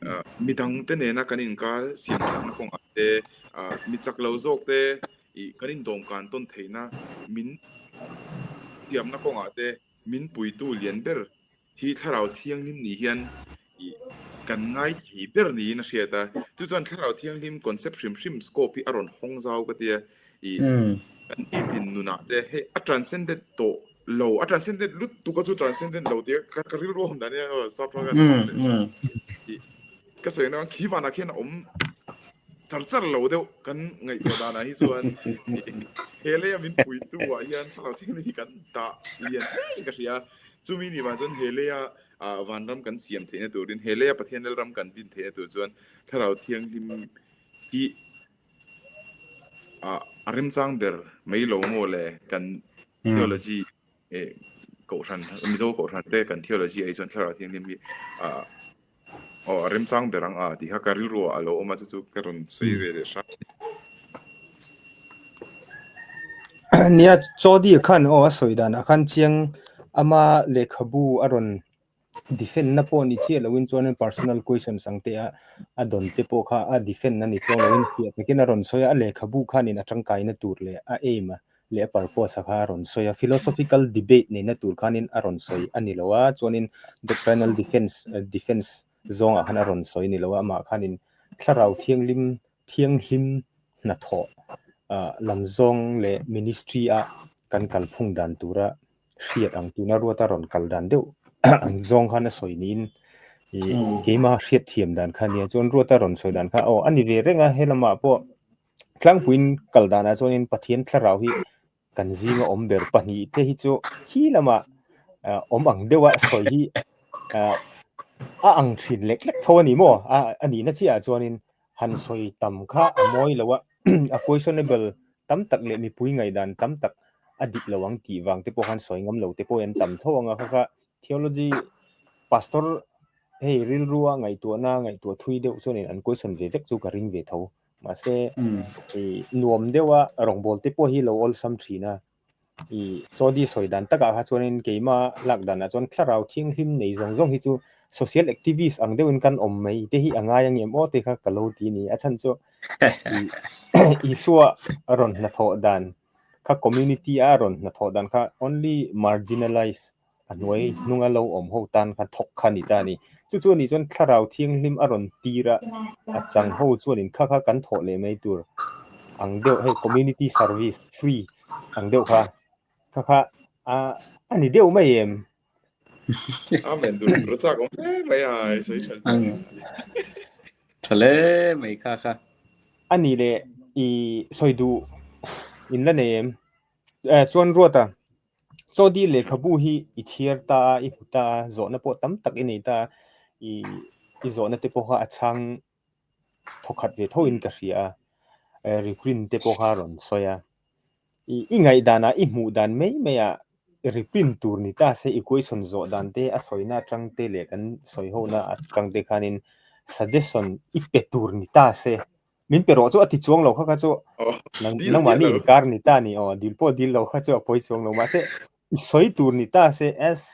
ah, midang te nena kan inkar siam ṭhatna kawngah te, ah, mi chak lo zawk te, i, kan indawm kan tawn theihna, min siamna kawngah te, min puitu lian ber hi Thlarau Thianghlim ni hian, i, kan ngai thei ber niin a hriat a. Chu chuan Thlarau Thianghlim concept hrim hrim scope hi a rawn hawng zau ka tia, i, kan nitin nunah te, hei, a transcendent tawh lo, a transcendent lutuk a chu transcendent lo tia ka, ka rilrua awm dan nia, sap ṭha kan, i, ka sawi ang khi vanah khian a awm char char lo deuh kan ngaihtuah danah hi chuan, he leia min puitu ah hian Thlarau Thianghlim hi kan dah lian hle ka hria. Chumi ni vang chuan he leia, a, vanram kan siam theihna turin, he leia Pathian lalram kan din theihna tur chuan Thlarau Thianghlim hi, a, a remchang ber mai lo maw le kan theology, eh, kohhran, Mizo kohhran te kan theology ai chuan Thlarau Thianghlim hi, a, aw, a remchang ber ang a tih kha ka rilruah a lo awm a, chu chu ka rawn sawi ve leh hrang. Nia, Chaudhary khan, aw, a sawi dan a khan chieng ama lekhabu a rawn defend na pawh ni chiah loin chuan personal questions ang te a, a dawn te pawh kha a defend na ni chuang loin hriat takin a rawn sawi a, a lekhabu khanin a ṭangkaina tur leh a aim a leh a purpose a kha a rawn sawi a, philosophical debate neina tur khanin a rawn sawi a ni lo a, chuanin doctrinal defense, eh, defense zawngah khan a rawn sawi a ni lo a, amah khanin thlarau thianghlim, thianghlim hnathawh, ah, lam zawng leh ministry a kan kalphung dan tura hriat ang tuna Ruata rawn kal dan deuh ang zawng khan a sawi niin, i, keima hriat thiam dan kha nia, chuan Ruata rawn sawi dan kha, aw, a ni ve reng a, he lamah pawh tlangpuiin kal dana chuanin Pathian thlarau hi kan zinga awm ber pahnih te hi chu khi lama, ah, awm ang deuha sawi hi, ah, a ang ṭhin lek lek tho a ni maw? A, a nihna chiah chuanin han sawi tam kha a mawi lo a, a questionable tam tak leh mipui ngaidan tam tak a dik lo ang tih vang te pawh khan sawi ngam lo te pawh an tam tho ang a, kha kha theology pastor hei rilrua ngaihtuahna, ngaihtuah thui deuh chuanin an question ve vek chu ka ring ve tho. Mahse, i, nuam deuha rawngbawl te pawh hi lo awlsam ṭhin a. I, Chaudhary sawi dan takah kha chuanin keima lak danah chuan thlarau thianghlim nei zawng zawng hi chu social activist ang deuhin kan awm mai te hi a ngai ang em aw te kha ka lo ti ni. A chhan chu, i, Isua rawn hnathawh dan kha, community a rawn hnathawh dan kha only marginalized a hnuai hnunga lo awm ho tan kha thawk kha ni ta ni. Chu chu a ni chuan thlarau thianghlim a rawn tir a, a chang ho chuanin kha kha kan thawh leh mai tur ang deuh, hei community service free ang deuh kha, kha kha, a, a ni deuh mai em? Amen, dur ru chak awm hle mai a, i sawi ṭha. Ang. Ṭha hle mai kha kha. A ni le, i sawi duh in la nei em? Eh, chuan Ruata, Chaudhary lekhabu hi i chhiar ta a, i hmu ta a, zawhna pawh tam tak i nei ta a, i, i zawhna te pawh kha a chhang thawkhat ve tho in ka hria a, eh, reprint te pawh kha rawn sawi a. I, i ngaih dana, i hmuh dan mai mai a reprint tur ni ta se, i question zawh dan te a sawina aṭang te leh kan sawi hona aṭang te khanin suggestion i pe tur ni ta se. Min pe rawh chu a ti chuang lo kha kha chu. Oh, nang, dil, nangmah dil ni lo. Inkar ni ta ni, aw, dil pawh dil lo kha chu a pawi chuang lo. Mahse, i sawi tur ni ta se, as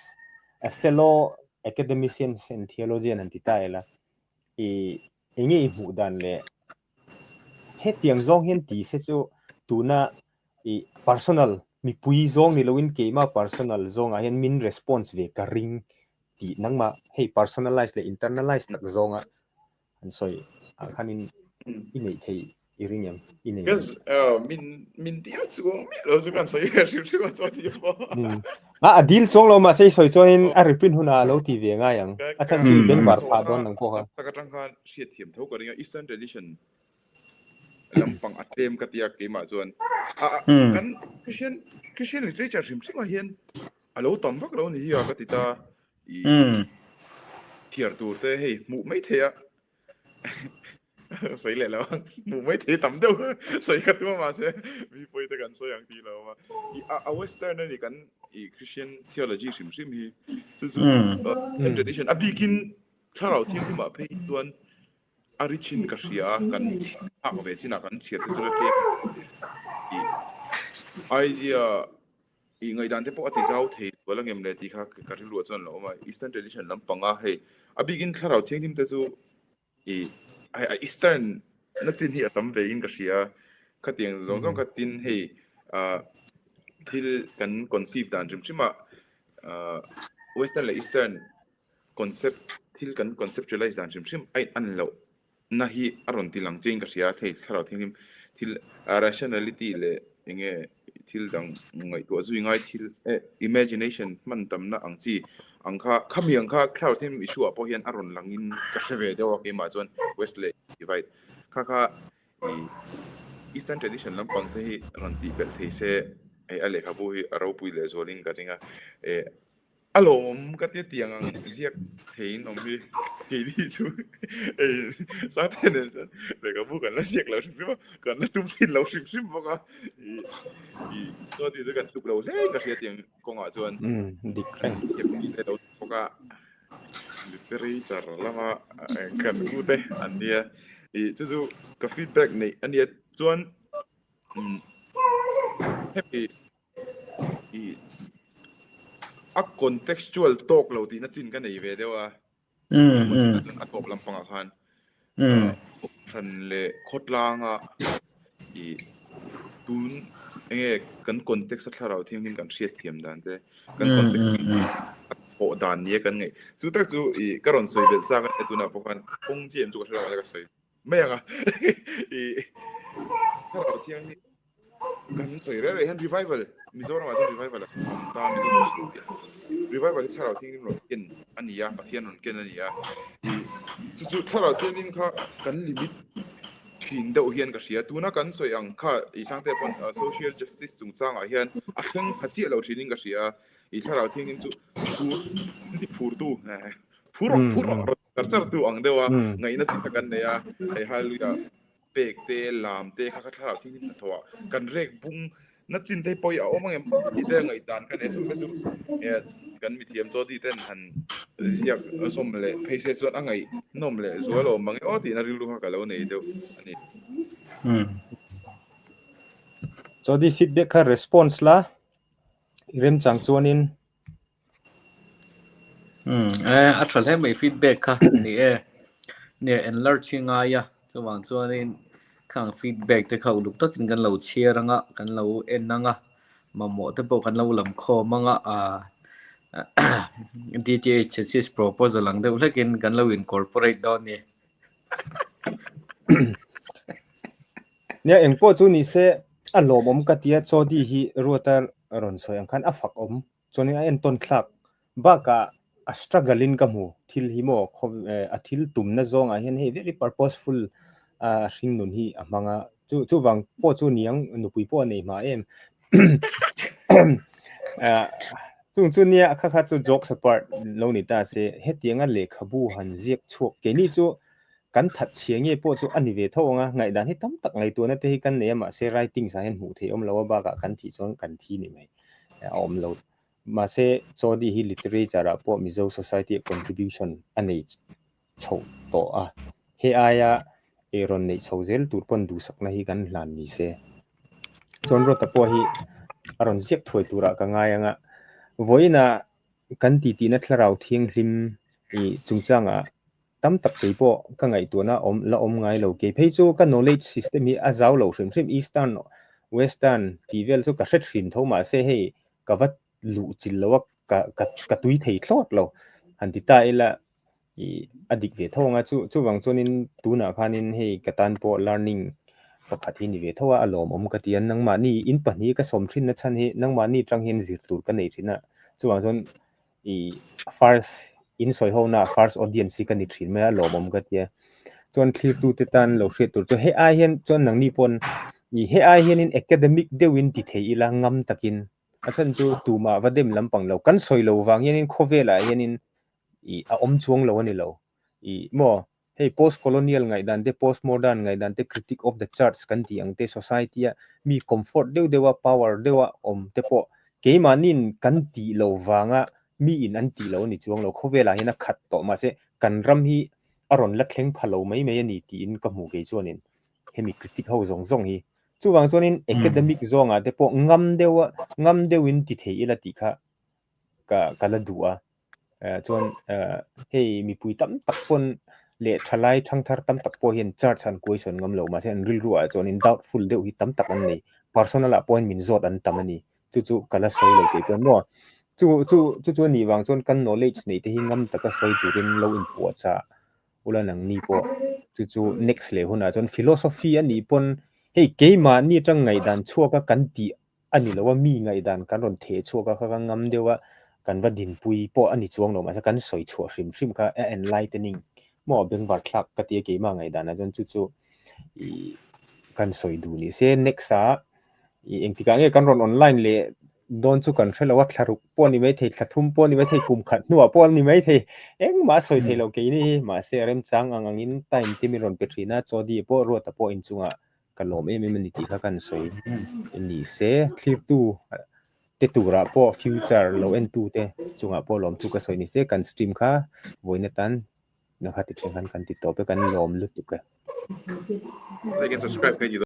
a fellow academicians and theologian an ti ta ila. I, enge i hmuh dan le hetiang zawng hian ti se chu tuna i personal, mipui zawng ni loin keima personal zawnga hian min response ve ka ring tih nangmah hei personalize leh internalize tak zawnga an sawi a khanin i neih theih i ring em? I nei kan, em? Ah, min, min dil chuang miah lo chu kan sawi ve hrim hrim a, chuan ti pawh. Hmm. A, a dil chuang lo, mahse i sawi chuanin a reprint huna a lo ti ve ngai ang. Ka, a chhan ka, chu i beng ka bar sawi phah a, dawn ang pawh kha. Taka tang khan hriat thiam tho ka ring a, Eastern tradition lampang a tlem ka tia keimah chuan. A, a, hmm, kan Christian, Christian literature hrim hrima hian a lo tam vak lo ni hi a ka ti ta. I, hmm, thiar tur te hei hmuh mai thei a. Sawi leh lo. Hmuh mai thei tam deuh. Sawi ka tum a, mahse, mi pawi te kan sawi ang ti lo a. I, a, a Western a ni kan i Christian theology hrim hrim hi. Chu chu, hmm, uh, hmm, tradition a bikin thlarau thianghlima phei chuan a richin ka hria a, kan chhiar ve china kan chhiar te chu la tlem. I, idea, i ngaihdan te pawh a ti zau thei zual ang em le ti kha ka, ka rilruah chuan lo awm a. Eastern tradition lampanga hei a bikin thlarau thianghlim te chu i, a, a Eastern na chin hi a tam ve in ka hria. Khatiang zawng zawng, mm, khatin hei, ah, thil kan conceive dan hrim hrima, ah, Western leh Eastern concept, thil kan conceptualize dan hrim hrim a inang lo na hi a rawn ti lang che in ka hria, hei, thlarau thianghlim thil, ah, rationality leh enge thil dang ngaihtuah zui ngai thil, eh, imagination hman tamna ang chi ang kha, khami ang kha thlarau thianghlim issue-ah pawh hian a rawn langin ka hre ve deuh a, keimah chuan West leh divide kha kha, i, Eastern tradition lampang te hi rawn tih belh thei se, eh, a lehkhabu hi a ropui leh zualin ka ring a, eh, a lawm ka ti tiang ang ziak thei in awm hi, keini chu, eh, Sangte nen chuan lehkhabu kan la ziak lo hrim hrim a, kan la tum sin lo hrim hrim bawk a, i, i, chuan ti chu kan tluk lo hle ka hria tiang kawngah chuan. Mm, dik reng. Thiam ni te lo bawk a, literature lama, eh, kan u te an nia. I, chu chu ka feedback neih a nia chuan, mm, Hemi, i, a contextual talk lo tina chin ka nei ve deu a. Mm, mm. Chun a tawp lampang a khan. Mm. Ah, hran le khawtlanga i tun enge kan context a Thlarau Thienghlim kan hriat thiam dan te. Kan context a pawh dan nia kan ngei. Chu tak chu i ka rawn sawi belh chak a, tuna pawh khan kawng chiam chu ka hre lo a ka sawi. Mai anga. I Thlarau Thienghlim kan sawi reng reng hian revival, Mizoramah chuan revival a ta, Mizoram revival hi Thlarau Thienghlim rawn ken a ni a, Pathian rawn ken a ni a. I, chu chu Thlarau Thienghlim kha kan limit ṭhin deuh hian ka hria. Tuna kan sawi ang kha, i Sangte pawn, ah, social justice chungchangah hian a thleng pha chiah lo ṭhinin ka hria. I Thlarau Thienghlim chu phur, ni phurtu, eh, phur rawh, phur rawh, rawn char chartu ang deuh a, ngaihna chi kha kan nei a. Hei, hallelujah pek te, lam te kha, kha Thlarau Thienghlim hnathawh a kan rek bung na chin te pawh a awm ang em tih te ngaihdan ka nei chu, chu, eh, kan mithiam Chaw di ten han ziak zawm leh phei se chuan a ngaih nawm leh zual awm ang e aw tihna rilru kha ka lo nei deuh a ni. Chaw di feedback kha response la, i remchang chuanin. Hmm, eh, a ṭha hle mai feedback kha ni e. Ni e, enlarge hi ngai a. Chuvang chuanin khang feedback te kha uluk takin kan lo chhiar anga, kan lo en anga. Mamawh te pawh kan lo lam khawm anga, a, D T H thesis proposal ang deuh hlekin kan lo incorporate dawn ni. Nia, engpawh chu ni se, a lawmawm ka tia, Chaw di hi ruata rawn sawi ang khan a fak awm. Chuanin a entawn thlak bakah a struggle-in ka hmu thil hi maw, khaw-, eh, a thil tumna zawngah hian hei very purposeful, ah, hringnun hi a hmang a. Chu, chuvang pawh chu ni ang, nupui pawh a nei hma em. Ah, chung chu nia kha kha chu jokes apart lo ni ta se, hetianga lehkhabu han ziak chhuak keini chu kan that chhia nge pawh chu a ni ve tho ang a, ngaihdan hi tam tak ngaihtuahna te hi kan nei a, mahse writings-ah hian hmuh theih awm lo a, bakah kan thih chuan kan thi ni mai a awm lo. Mahse, Chaw di hi literature-ah pawh Mizo society-a contribution a nei chho tawh a. He aia, e, rawn neih chho zel tur pawn duhsakna hi kan hlan ni se. Chuan ruata pawh hi a rawn ziak thuai turah ka ngai ang a. Vawiina kan titihna Thlarau Thienghlim i chungchangah tam tak kei pawh ka ngaihtuahna awm, la awm ngai lo. Kei phei chu ka knowledge system hi a zau lo hrim hrim, Eastern, Western tih vel chu ka hre ṭhin tho, mahse hei ka va luh chil lo a, ka, ka, ka tui thei thlawt lo han ti ta ila, i, a dik ve tho ang a, chu, chuvang chuanin tunah khanin hei ka tan pawh learning pakhat hi ni ve tho a, a lawmawm ka tia, nangmahni in pahni ka sawm ṭhinna chhan hi nangmahni ṭang hian zir tur ka nei ṭhin a, chuvang chuan i first in sawihona first audience hi ka ni ṭhin mai a, lawmawm ka tia. Chuan thlirtute tan lo hriat tur chu he ai hian chuan nangni pawn i he ai hianin academic deuhin ti thei ila ngam takin, a chhan chu tumah va dem lampang lo kan sawi lo vang hianin khawvelah hianin i a awm chuang lo a ni lo. I maw, hei post colonial ngaihdan te, post modern ngaihdan te, critique of the church kan tih ang te, society-a mi comfort deuh deuha, power deuha awm te pawh keimahnin kan tih lo vanga miin an tih lo a ni chuang lo, khawvelah hian a khat tawh, mahse kan ram hi a rawn la thleng pha lo mai mai a ni tiin ka hmu kei chuanin hemi critic ho zawng zawng hi. Chuvang chuanin academic zawngah te pawh ngam deuha, ngam deuhin ti thei ila tih kha ka, ka la duh a. Eh, chuan, eh, hei mipui tam tak pawn leh ṭhalai ṭhangthar tam tak pawh hian church an question ngam lo, mahse an rilruah chuanin doubtful deuh hi tam tak an nei. Personal-ah pawhin min zawt an tam a ni. Chu chu ka la sawi lo kei pawn maw. Chu, chu, chu chu a nih vang chuan kan knowledge neite hi ngam taka sawi turin lo inpuahchah ula nangni pawh. Chu chu next leh hunah chuan philosophy a nih pawn hei keimahni ṭang ngaihdan chhuaka kan tih a ni lo a, mi ngaihdan kan rawn theh chhuak a, kha ka ngam deuh a, kan va dinpui pawh a ni chuang lo, mahse kan sawi chhuah hrim hrim kha, a enlightening maw, bengvar thlak ka tia keima ngaihdan a chuan chu chu i kan sawi duh ni se. Next-a i engtikah nge kan rawn online leh dawn chu kan hre lo a, thla ruk pawh ni mai thei, thla thum pawh ni mai thei, kum khat hnuah pawh ni mai thei, engmah sawi thei lo kei ni hi, mahse remchang ang angin time te min rawn pe ṭhin a, Chaw di pawh ruata pawh in chungah ka lawm em em a ni tih kha kan sawi ni se, thlirtu te turah pawh future lo entu te chungah pawh lawmthu ka sawi ni se, kan stream kha vawiina tan na kha ti ṭhin khan kan ti tawp e, kan lawm lutuk e. They can subscribe, can you?